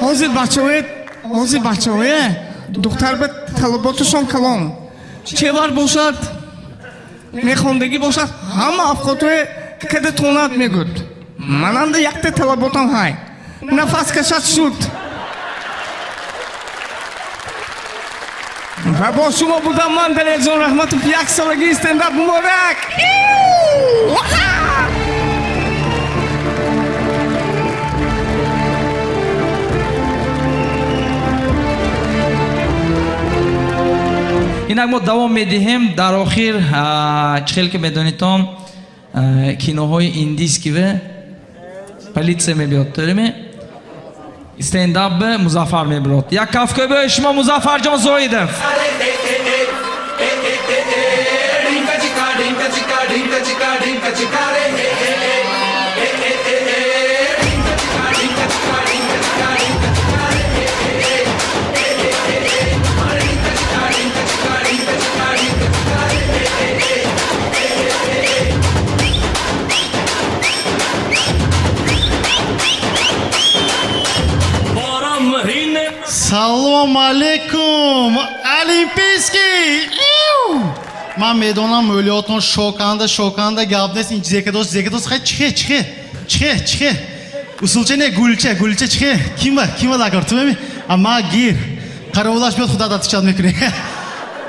Ҳозир бачаҳое духтар ба талаботашон калон. Чевар бошад, мехондагӣ бошад, ҳама афқотое када тонад мегӯд. Мананда якта талаботам ҳай. Нафас кашад шуд. Ва бо шумо будам ман Далерҷон Раҳматов. Яксолагии стендап муборак! Инак мо давом медиҳем. Дар охир чӣ хел ки медонитон, киноҳои индийскиве полиция мебиёд, тӯриме? Стендап Музаффар мебирод. Як кафкӯбии шумо Музаффарҷон Зоидов. Салом алейкум, Олимпийский! Ман медонам ӯлиётон шоканда, шоканда гап нест. Ин зекадос, зекадос, хай чихе, чихе, чихе, чихе. Усулча не, гулча, гулча чихе. Ким ва, ким ва дакор, ту меми? Ама гир. Қаровулаш биёд, худат отвечать мекунӣ.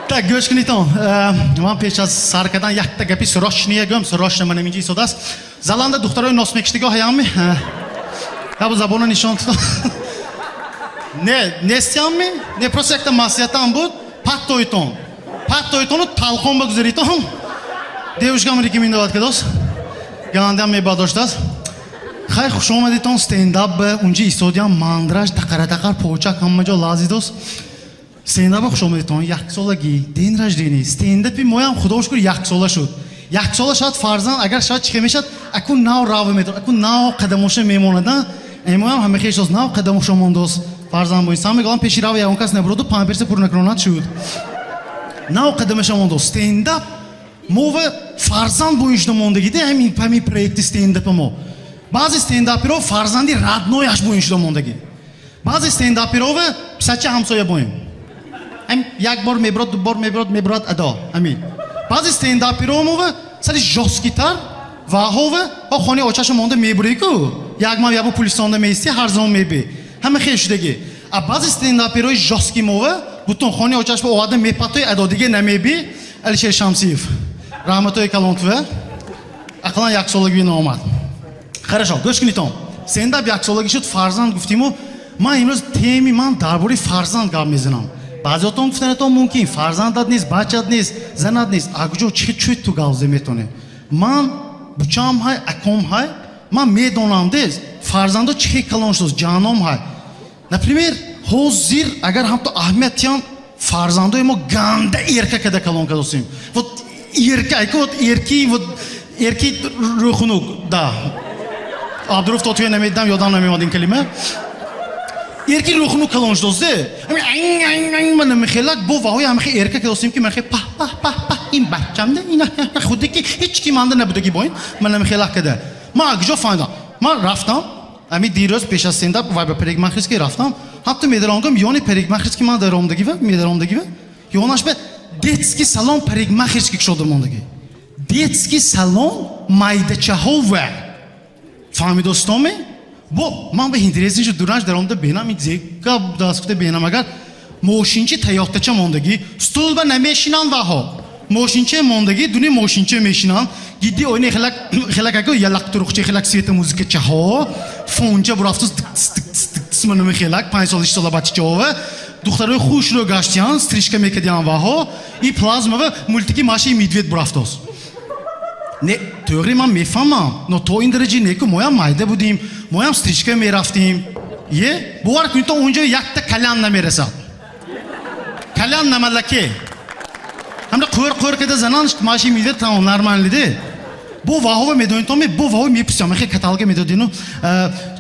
Так, гӯш кунитон. Ман пеш аз сар кардан якта гапи срочные гӯм, срочно манам инҷа истодааст. Заланда духтарои нос мекиштиго ҳаямми? Ябу забона нишон тудам. Не, нестиямми? Не, просто якта маслиҳатам буд. Паттоитон. Паттоитону талқон ба гузаритон. Девушкам рекомендовать кардост. Галандиям мебардоштааст. Хай, хуш омадитон стендап ба унҷа истодиям мандраж тақара-тақар почак ҳама ҷо лазидост. Стендапа хуш омадитон яксолагӣ, день рождения. Стендапи моям худо шукр яксола шуд. Яксола шавад фарзанд, агар шавад чӣ мешавад, акун нав рав метавад, акун нав қадамоша мемонад, моям ҳама хешост, нав қадамоша мондост. Фарзанд боин. Сам меголам пеши рав ягон кас набуроду памперса пур накунонад шуд. Нав қадамаша мондост. Стендап мо ва фарзанд боин шуда мондагиде ҳамин проекти стендапа мо. Баъзе стендаперо фарзанди роднояш боин шуда мондагӣ. Баъзе стендаперо ва писача ҳамсоя боин. Ҳам як бор мебурад, ду бор мебурад, мебурад адо. Ҳамин. Баъзе стендаперо мо ва сари жёсткитар ваҳо ва ҳо хони очаша монда мебурӣ ку. Як мав ябу пулистонда меистӣ, ҳар замон мебӣ. Ҳама хел шудагӣ. А баъзе стендаперои жёстки мо ва бутун хони очаш ба оварда мепатои адо диге намебӣ. Алишер Шамсиев. Раҳматои калонтува. Ақаллан яксолагӣ наомад. Хорошо, гӯш кунитон. Стендап яксолагӣ шуд, фарзанд гуфтиму. Ман имрӯз теми ман дар бораи фарзанд гап мезанам. Баъзеотон гуфтанатон мумкин, фарзандат нест, бачат нест, занат нест. А куҷо чӣ чӯй ту гап зада метавонӣ? Ман бучам ҳай, аком ҳай, ман медонам дез, фарзандо чӣ калон шудост, ҷаном ҳай. Например, ҳозир агар ҳамто аҳамият тиям, фарзандои мо ганда эрка када калон кадосем. Вот эрка, айко вот эрки, вот эрки рӯхунук, да. Абдуруф то туя намедидам, ёдам намеомад ин калима. Эрки рӯхунук калон шудост, де. Ҳамин ман намехелак бо ваҳои ҳамахе эрка кадосем ки ман хе пах пах пах пах ин бачам де, ина худе ки ҳеч ки манда набудаги бо ин, ман намехелак када. Ман куҷо фаҳмидам? Ман рафтам, ҳамин дирӯз пеш аз стендап вай ба парикмахерский рафтам, ҳатто медаронгам ёни парикмахерский ман даромдагӣ ва медаромдагӣ ва ёнаш ба детский салон парикмахерский кушода мондагӣ. Детский салон майдачаҳо ва фаҳмидостоме? Бо ман ба интересни шуд дуранж даромда бенам ин зека даст гуфта бенам агар мошинчи таёқтача мондагӣ, стул ба намешинанд ваҳо. Мошинча мондагӣ, дуни мошинча мешинанд. Гидди ойна хелак хелак аку ялақ туруқча хелак света музикачаҳо, фонча бурафтус тик тс тик тс тик тс манами хелак 5 сол 6 сола бачачаҳова. Духтарои хушрӯ гаштиянд, стрижка мекардиянд ваҳо. И плазма ва мультики Маша и Медведь бурафтос. Не, тӯғри ман мефаҳмам, но то ин дараҷа не ку моям майда будем, моям стрижка мерафтем. Е, бовар кунед, то онҷо якта калян намерасад. Калян намалаке. Ҳамда қӯр қӯр када занан Маша и Медведь тамом нормально де. Бо ваҳова медонед, то ме бо ваҳова мепурсам, мехе каталога медодину.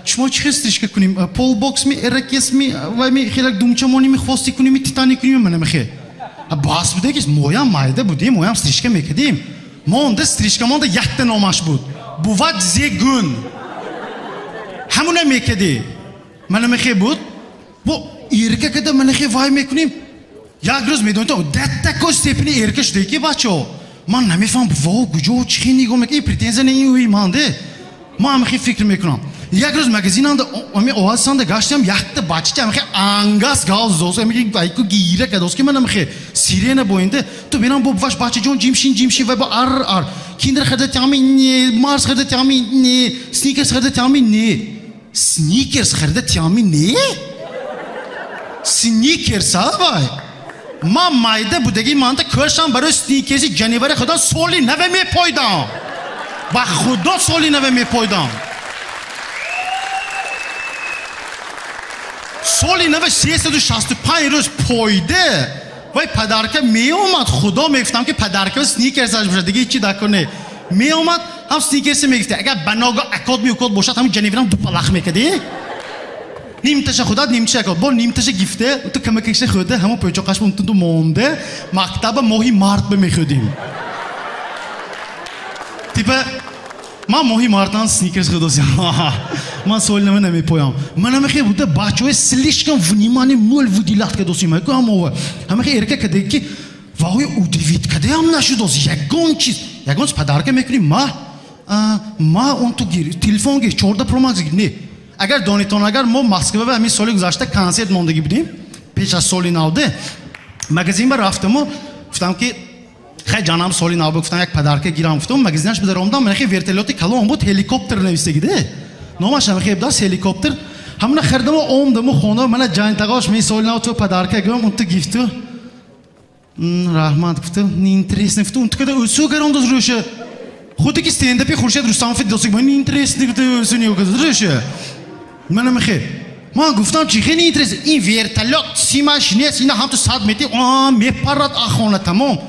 Шумо чӣ хел стрижка кунем? Полбокс ми, эракес ми, вай ми хелак думча моним, хвости кунем, титани кунем, мана мехе. Бас будагис, моям майда будем, моям стрижка мекардем. Монда стрижка монда якта номаш буд. Бувад зегун. Ҳамуна мекардӣ. Мана мехе буд. Бо эрка када мана хе вай мекунем. Як рӯз медонед, до такой степени эрка шуда ки бачаҳо. Ман намефаҳмам, во куҷо чӣ хел нигоҳ мекунӣ, претензия не ин манде. Ман ҳамахе фикр мекунам. Як рӯз магазинанда ами оҳасанда гаштам, якта бачача ҳамахе ангас гав зос, ҳамахе айку гира кадос ки ман ҳамахе сирена боинде. Ту бинам бо ваш бачаҷон ҷимшин ҷимшин вай бо ар ар. Киндер харида тиами не, Марс харида тиами не, Сникерс харида тиами не. Сникерс харида тиами не? Сникерс а вай? Ман майда будагӣ манда кӯшам барои сникерси ҷанивари худо соли наве мепойдам. Ба худо соли наве мепойдам. Соли наве 365 рӯз пойде вай падарка меомад, худо мегуфтам ки падарка сникерсаш бошад, дига ҳечи дакуне. Меомад, ҳам сникерсе мегуфта, агар баного акод меукод бошад, ҳам ҷаниварам дупалах мекади. Нимташа худат, нимташа акод. Бо нимташа гифте, ту камакакша хӯрда, ҳамон пӯчоқаш мунтунду монда, мактаба моҳи март ба мехӯрдим. Типа, ман моҳи мартан сникерс хӯрдосям. Ман соли нава намепоям. Ман ҳамахе буда бачаҳои слишком внимание ноль выделять кадосим. Ҳаку ҳамова. Ҳамахе эрка каде ки ваҳои удивить кадеам нашудос. Ягон чиз, ягон чиз подарка мекунӣ, ма он ту гир, телефон гир, 14 Pro Max гир. Не. Агар донитон, агар мо Москва ва ҳамин соли гузашта консерт мондагӣ будем, Пеш аз соли навде магазин ба рафтаму гуфтам ки хай ҷанам соли нав гуфтам як подарка гирам гуфтам магазинаш бидаромдам ман хе вертолёти калон буд ҳеликоптер нависагиде. Номаш ҳам хе будаст ҳеликоптер. Ҳамна хардаму омдаму хона мана ҷантағош мен соли нав ту подарка гирам унту гифту. Раҳмат гуфтам неинтересно гуфтам унту када ӯсу гарондоз рӯша. Худи ки стендапи Хуршед Рустамов досик ман неинтересно гуфтам ӯсу неоказ рӯша. Мана мехе. Ман гуфтам чи хе неинтересно ин вертолёт симаш нест ина ҳам ту 100 метр мепарад ахона тамом.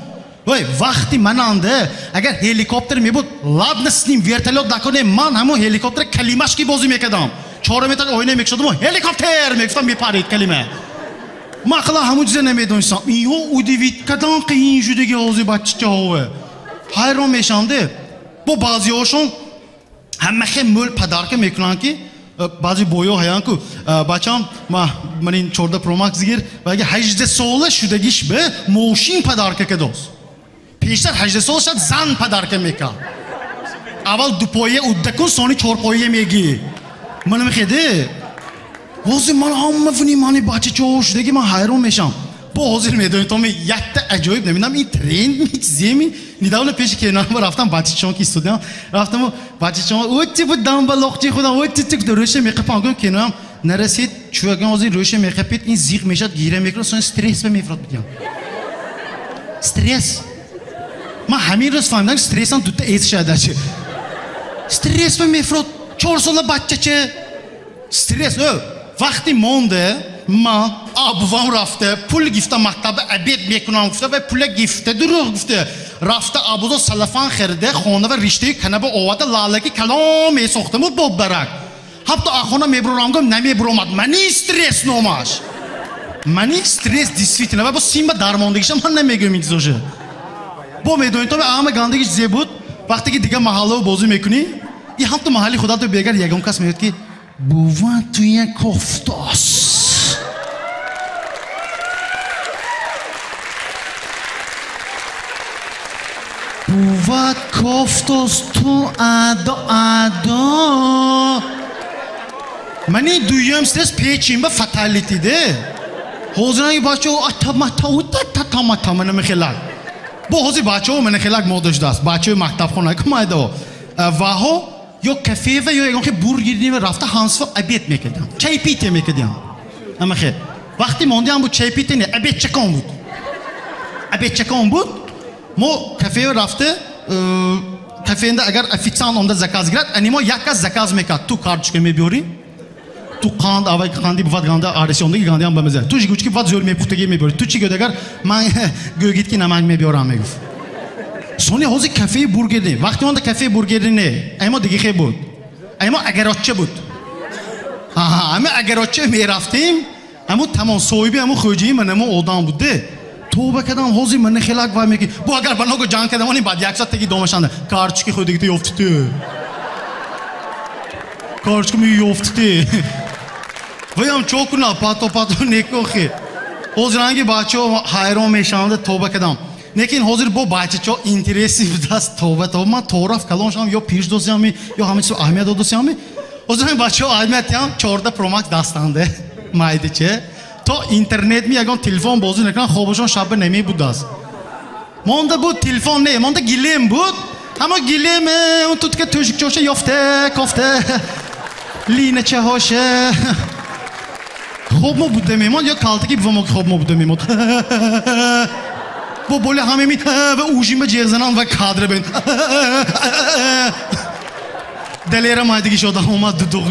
Вай вақти мананде агар ҳеликоптер мебуд ладно с ним вертолёт накунем ман ҳамон ҳеликоптер калимашки бозӣ мекардам. 4 метр оина мекушодам ҳеликоптер мегуфтам мепарид калима. Ман ақла ҳамон чиза намедонистам. Инҳо удивит кадан қиин шудаги ҳозир бачачаҳове. Ҳайрон мешавам-де. Бо баъзеҳошон ҳамахе мӯл подарка мекунанд ки баъзе боё ҳаянд ку бачам ман ин 14 Pro Max гир ва аги 18 сола шудагиш бе мошин подарка кадост. Пештар 18 сола шад зан подарка мекард. Аввал дупоя удда кун сони чорпоя мегӣ. Ман мехеде. Ҳозир ман ҳама внимани бачачаҳо шудаги ман ҳайрон мешавам. Бо ҳозир медонед то якта аҷоиб намедонам ин тренд ми чизе ми. Недавно пеши кенам рафтам бачачаҳо ки студиям рафтаму бачачаҳо оти буд дамбалоқчи худам оти тик рӯша меқапам гум кенам нарасид чӯаган ҳозир рӯша меқапид ин зиқ мешад гира мекунад сони стресс ба мефурад будям. Стресс. Ман ҳамин рӯз фаҳмидам стрессам дута эс шадачи. Стресс ба мефурад 4 сола бачача. Стресс. Вақти монде ман абувам рафта пул гифта мактаба обед мекунам гуфта ва пула гифта дурӯғ гуфта рафта абузо салафан харида хона ва риштаи канаба оварда лалаки калом месохтаму боббарак. Ҳатто ахона мебурам гум намебуромад. Мани стресс номаш. Мани стресс действительно ва бо симба дармондагиша ман намегӯям ин чизоша. Бо медонед то ама гандагиш зе буд вақте ки дигар маҳаллао бозӣ мекунӣ и ҳамто маҳалли худато бегар ягон кас мегӯяд ки бува туя кофтос. Бува кофтос ту адо адо. Мани дуюм стресс печимба фаталити де. Ҳозираги бачаҳо атамата утататамата мана мехелак. Бо ҳозир бачаҳо мана хелак мода шудааст. Бачаҳои мактабхона кумайдао. Ваҳо ё кафева ё ягон хе бургернива рафта ҳамсифа обед мекардам. Чайпите мекардам. Амахе. Вақти мондиам буд чайпите не, обедчакон буд. Обедчакон буд. Мо кафева рафта кафеинда агар официант омда заказ гирад, ани мо як кас заказ мекард. Ту карточка мебиёрӣ, ту қанд, аввал қанди бувад ганда ареси омдаги гандиам бамеза. Ту жигучки бувад зӯр мепухтаги мебиёрӣ. Ту чӣ гӯд агар ман гӯгид ки намак мебиёрам мегуфт. Сони ҳозир кафеи бургерни. Вақти монда кафеи бургерни не. Аймо диги хе буд. Аймо агаротча буд. Ама агаротча мерафтем, ҳамун тамом соҳиби ҳамун хоҷии ман ҳамун одам буд де. Тоба кардам ҳозир ман хелак вай меки. Бо агар ба ногоҳ ҷанг кардам, баъд як соат теги домашанда. Карточки худиги ту ёфти ту. Карточка ми ёфти ту. Ваям чо кунам, пато пато некохи. Ҳозир ранги бачаҳо ҳайрон мешаванд, тоба кардам. Лекин ҳозир бо бачачаҳо интереси будаст тоба тоба. Ман тораф калон шавам ё пир досиам ё ҳама чиз аҳамият додосиам. Ҳозир ҳамин бачаҳо аҳамият диҳам 14 Pro Max дастанде майдиче. То интернет ми ягон телефон бозӣ накунам хобашон шаба намебудаст. Монда буд телефон не, монда гилем буд. Ҳама гилем он тутка тӯшикчоша ёфта, кофта, линачаҳоша. Хоб мо буда мемонд ё калтаки бува мо хоб мо буда мемонд. Бо боли ҳамеми ва ужимба ҷеғ занам ва кадра бин. Далера майдиги шода омад дудуғ.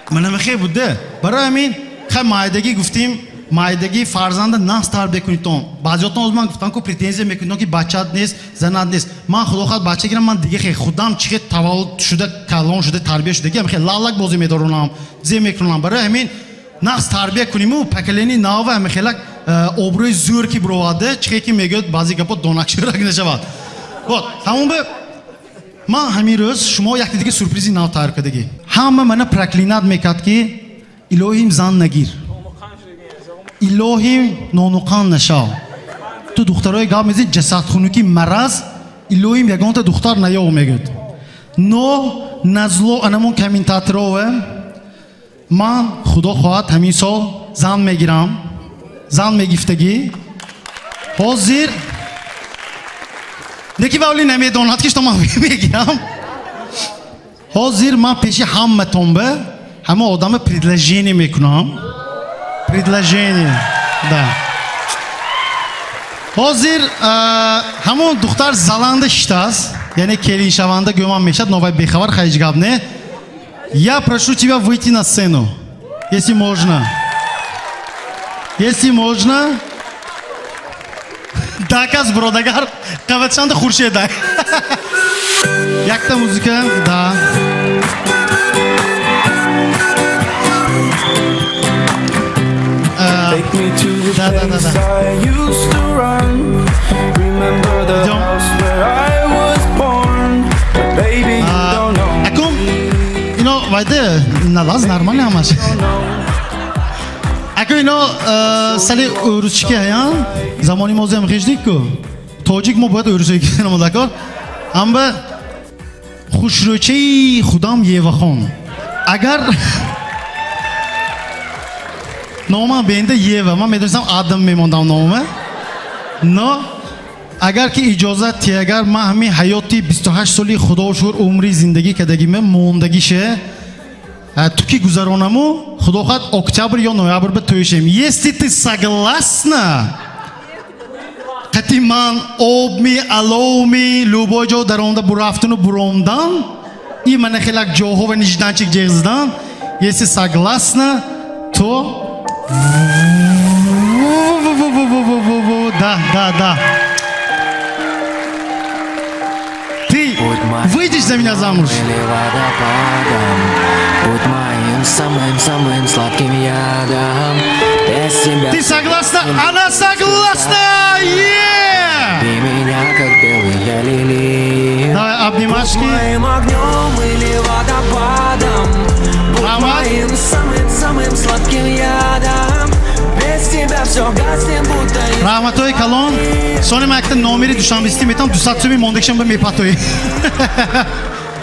Мана мехе буде. Барои ҳамин хай майдагӣ гуфтим, майдагӣ фарзанда нағз тарбия кунитон. Баъзеҳотон оз ман гуфтам ку претензия мекунитон ки бачаат нест, занат нест. Ман худо хоҳад бача гирам, ман дига хе худам чи хе таваллуд шуда, калон шуда, тарбия шудаги, хе лалак бозӣ медоронам, зе мекунам. Барои ҳамин нағз тарбия куниму поколении нав ҳама хелак обрӯи зӯр ки бироварда, чи хе ки мегӯяд баъзе гапҳо донакшӯрак нашавад. Вот, ҳамон бе ман ҳамин рӯз шумо якте дига сюрпризи нав тайёр кардагӣ. Ҳама мана проклинат мекард ки илоҳим зан нагир, илоҳим нонуқан нашав. Ту духтарои гап мезанӣ ҷасадхунукӣ мараз, илоҳим ягонта духтар наёв мегӯяд. Но назло анамон комментаторове ман худо хоҳад ҳамин сол зан мегирам, зан мегифтагӣ. Ҳозир неки вавли намедонад ки что ман мегирам. Ҳозир ман пеши ҳамматон ба ҳама одама предложение мекунам. Предложение, да. Ҳозир ҳамон духтар заланда шиштааст, яъне келиншаванда гӯман мешавад, но вай бехабар, ҳеҷ гап не. Я прошу тебя выйти на сцену, если можно. Если можно. Даказ, бродагар, қаватшанда Хуршеда. Якта музыка, да. Take me to the Да, да, да, place да. I used to run. Remember the Идем. house where I was born. But baby, you don't know. Акум, ино вайде налаз нормально ҳамаш. Акум ино сали ӯрусчики ҳаян, замони мо зем хеждик ку. Тоҷик мо бояд ӯрусои кунем дакор. Амба хушрӯчаи худам Евахон. Агар номам бенда Ева, ман медонистам Адам мемондам нома. Но агар ки иҷозат ти, агар ман ҳамин ҳаёти 28 соли худо шукр умри зиндагӣ кардагима мондагише ту ки гузаронаму, худо хоҳад октябр ё ноябр ба тӯшем. Если ты согласна, қати ман обми, аловми, любой ҷо даромда бурафтуну буромдан, и мана хелак ҷоҳо ва нижданчик ҷеғздан, если согласна, то да, да, да. Ты выйдешь за меня замуж? Или водопадом, будь моим самым-самым сладким ядом. Без тебя Ты согласна? Она согласна! Е! Ты меня как белые лилии. Давай обнимашки. Будь моим огнем или водопадом, будь моим самым-самым сладким ядом. Без тебя все гаснет, будто я. Раҳматои калон. Сони ман якта номери душанбести метам, 200 суми мондагишам ба мепатои.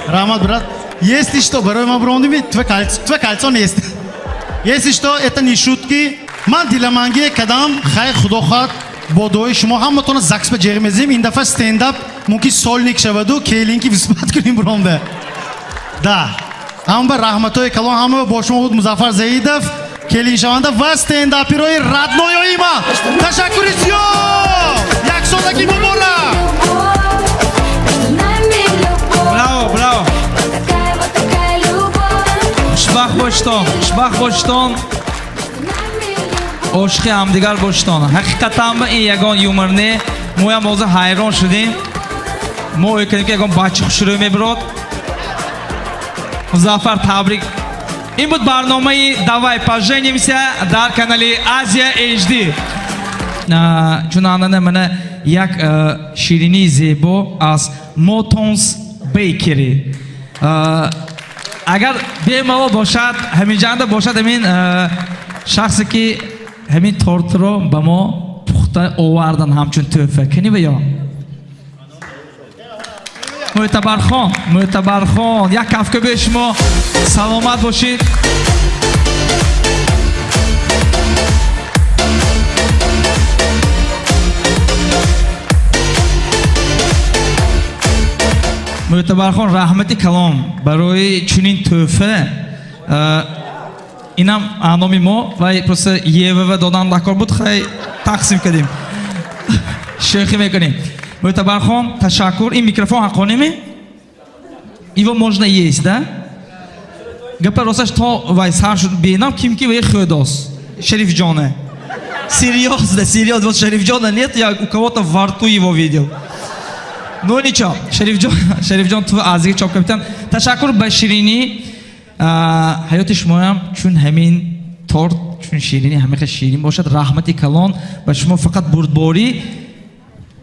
Раҳмат, брат. Если что, барои ман бурондими, твое кольцо, твое кольцо нест. Если что, это не шутки. Ман диламанги кадам, хай худо хоҳад бо дуои шумо ҳаматона закс ба ҷеғ мезем. Ин дафъа стендап мумкин сольник шаваду келинки висбат кунем буронда. Да. Ҳама ба раҳматои калон, ҳама бо шумо буд Музаффар Заидов, келиншаванда ва стендаперои родноёи ман. Ташаккури зиёд! Яксолагӣ муборак! Браво, браво! Хушбахт бошитон, хушбахт бошитон, ошиқи ҳамдигар бошитон. Ҳақиқатан ин ягон юмор не. Моям ҳозир ҳайрон шудем. Мо ӯй кардем ки ягон бача хушрӯй мебирод. Музаффар, табрик. Ин буд барномаи Давай поженимся дар канали Азия HD. Чун анана мана як ширинии зебо аз Мотонс Bakery. Агар бемалол бошад, ҳаминҷанда бошад ҳамин шахсе ки ҳамин тортро ба мо пухта овардан ҳамчун тӯҳфа. Кани ва ё? Мӯътабархон, Мӯътабархон, як кафкӯбии шумо, саломат бошед. Мӯътабархон, раҳмати калом барои чунин тӯҳфа. Инам номи мо вай просто Евава додан дакор буд, хай тақсим кардем. Шӯхӣ мекунем. Мӯътабархон, ташаккур. Ин микрофон ҳаққонӣ? Его можно есть, да? Гапа росташ то вай сар шуд бенам ким ки вай хӯдос. Шарифҷоне. Серьезно, серьезно. Вот Шарифҷона нет, я у кого-то во рту его видел. Ну ничего, Шарифҷон, Шарифҷон, ту азиги чоп капитан. Ташаккур ба ширинӣ. Ҳаёти шумоям чун ҳамин торт, чун ширинӣ ҳамеша ширин бошад. Раҳмати калон ба шумо, фақат бурдборӣ.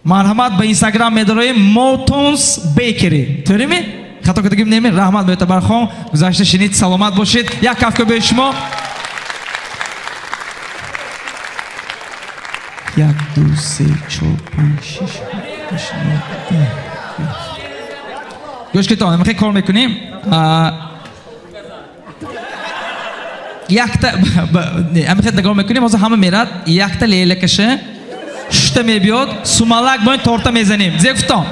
Марҳамат ба Инстаграм медароем Мотонс Bakery. To'g'rimi? Хато кардагим неми? Раҳмат Мӯътабархон, гузашта шинид, саломат бошед. Як кафкӯбии шумо. 1, 2, 3, 4, 5, 6, 7, 8, 9, 10. Гӯш кунед, мо хеле кор мекунем. Якта ҳамин нигоҳ мекунем, ҳозир ҳама мерад, якта лелакаша шушта мебиёд, сумалак бо ин торта мезанем. Зе гуфтам.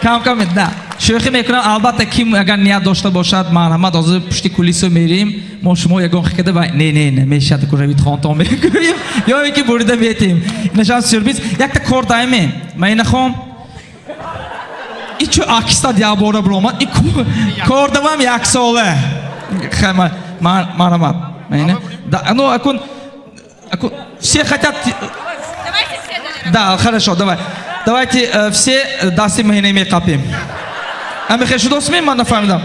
Кам-кам да. Шӯхӣ мекунам, албатта ким агар ният дошта бошад, марҳамат, ҳозир пушти кулисо мерим, мо шумо ягон хикада ва не не не мешад ку равид хонтон мекунем ё ин ки бурида метем. Инашам сюрприз. Якта кор дайме. Ман ина хом. Ичу акистад як бора биромад. И кор давам як сола. Марҳамат. Да, ну акун все хотят. Давайте все. Да, хорошо, давай. Давайте все дасти маҳина меқапем. Ами хешу дӯст ман нафаҳмидам.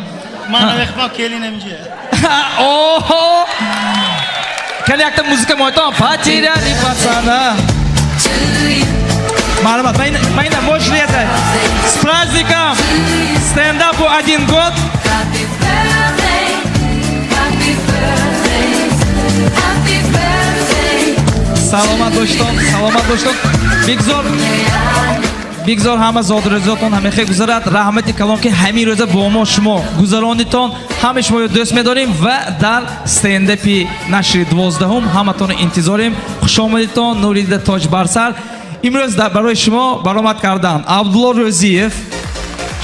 Ман намехоҳам келин амҷи. Оҳо! Кали якта музыка мойтон. Потеряли пацана. Марҳамат, Майна, можешь резать. С праздником! Стендапу 1 год. Саломат боштон, саломат боштон. Бигзор, бигзор ҳама зодрӯзотон ҳамехе гузарад. Раҳмати калон ки ҳамин рӯза бо мо шумо гузаронитон. Ҳама шуморо дӯст медорем ва дар стендапи нашри 12-ум ҳаматонро интизорем. Хуш омадитон, Нурида тоҷ бар сар. Имрӯз барои шумо баромад кардан Абдулло Рӯзиев,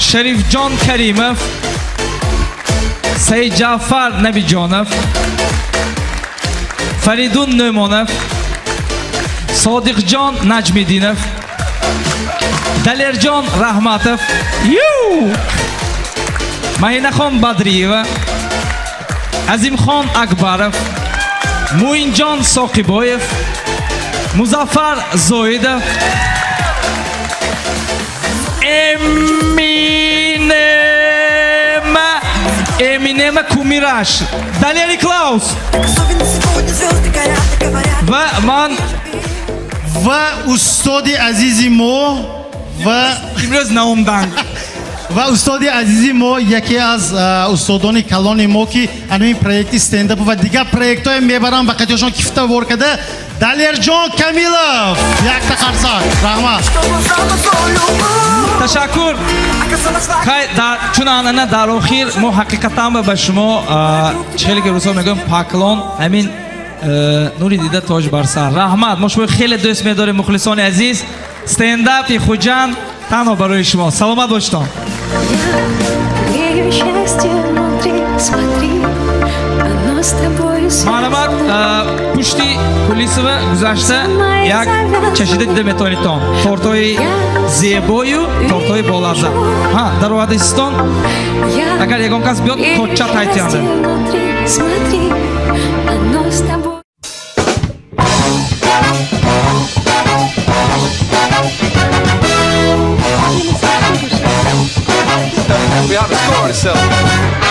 Шарифҷон Каримов, Саидҷафар Набиҷонов, Фаридун Нӯмонов, Содиқҷон Наҷмиддинов, Далерҷон Раҳматов, Маҳинахон Бадриева, Азимхон Акбаров, Муинҷон Соқибоев, Музаффар Зоидов, Эминема Кумираш, Далери Клаус ва ман ва устоди азизи мо ва имрӯз наомдан ва устоди азизи мо, яке аз устодони калони мо ки ҳамин проекти стендап ва дигар проектҳое мебаранд, ба қатиёшон кифта вор карда, Далерҷон Камилов. Якта қарсак. Раҳмат. Ташаккур. Чун анъана дар охир мо ҳақиқатан ба шумо хеле ки рӯзҳо мегӯям поклон, ҳамин нури дида тоҷ бар сар. Раҳмат. Мо шумо хеле дӯст медорем, мухлисони азиз. Стендапи Хуҷанд танҳо барои шумо. Саломат бошед. Марҳамат, пушти кулисова гузашта як чашида дида метавонедтон. Тортҳои зебою, тортҳои болаззат. Ҳа, дар овардистон агар ягон кас биёд, коча тайтиянда. We have a score to settle.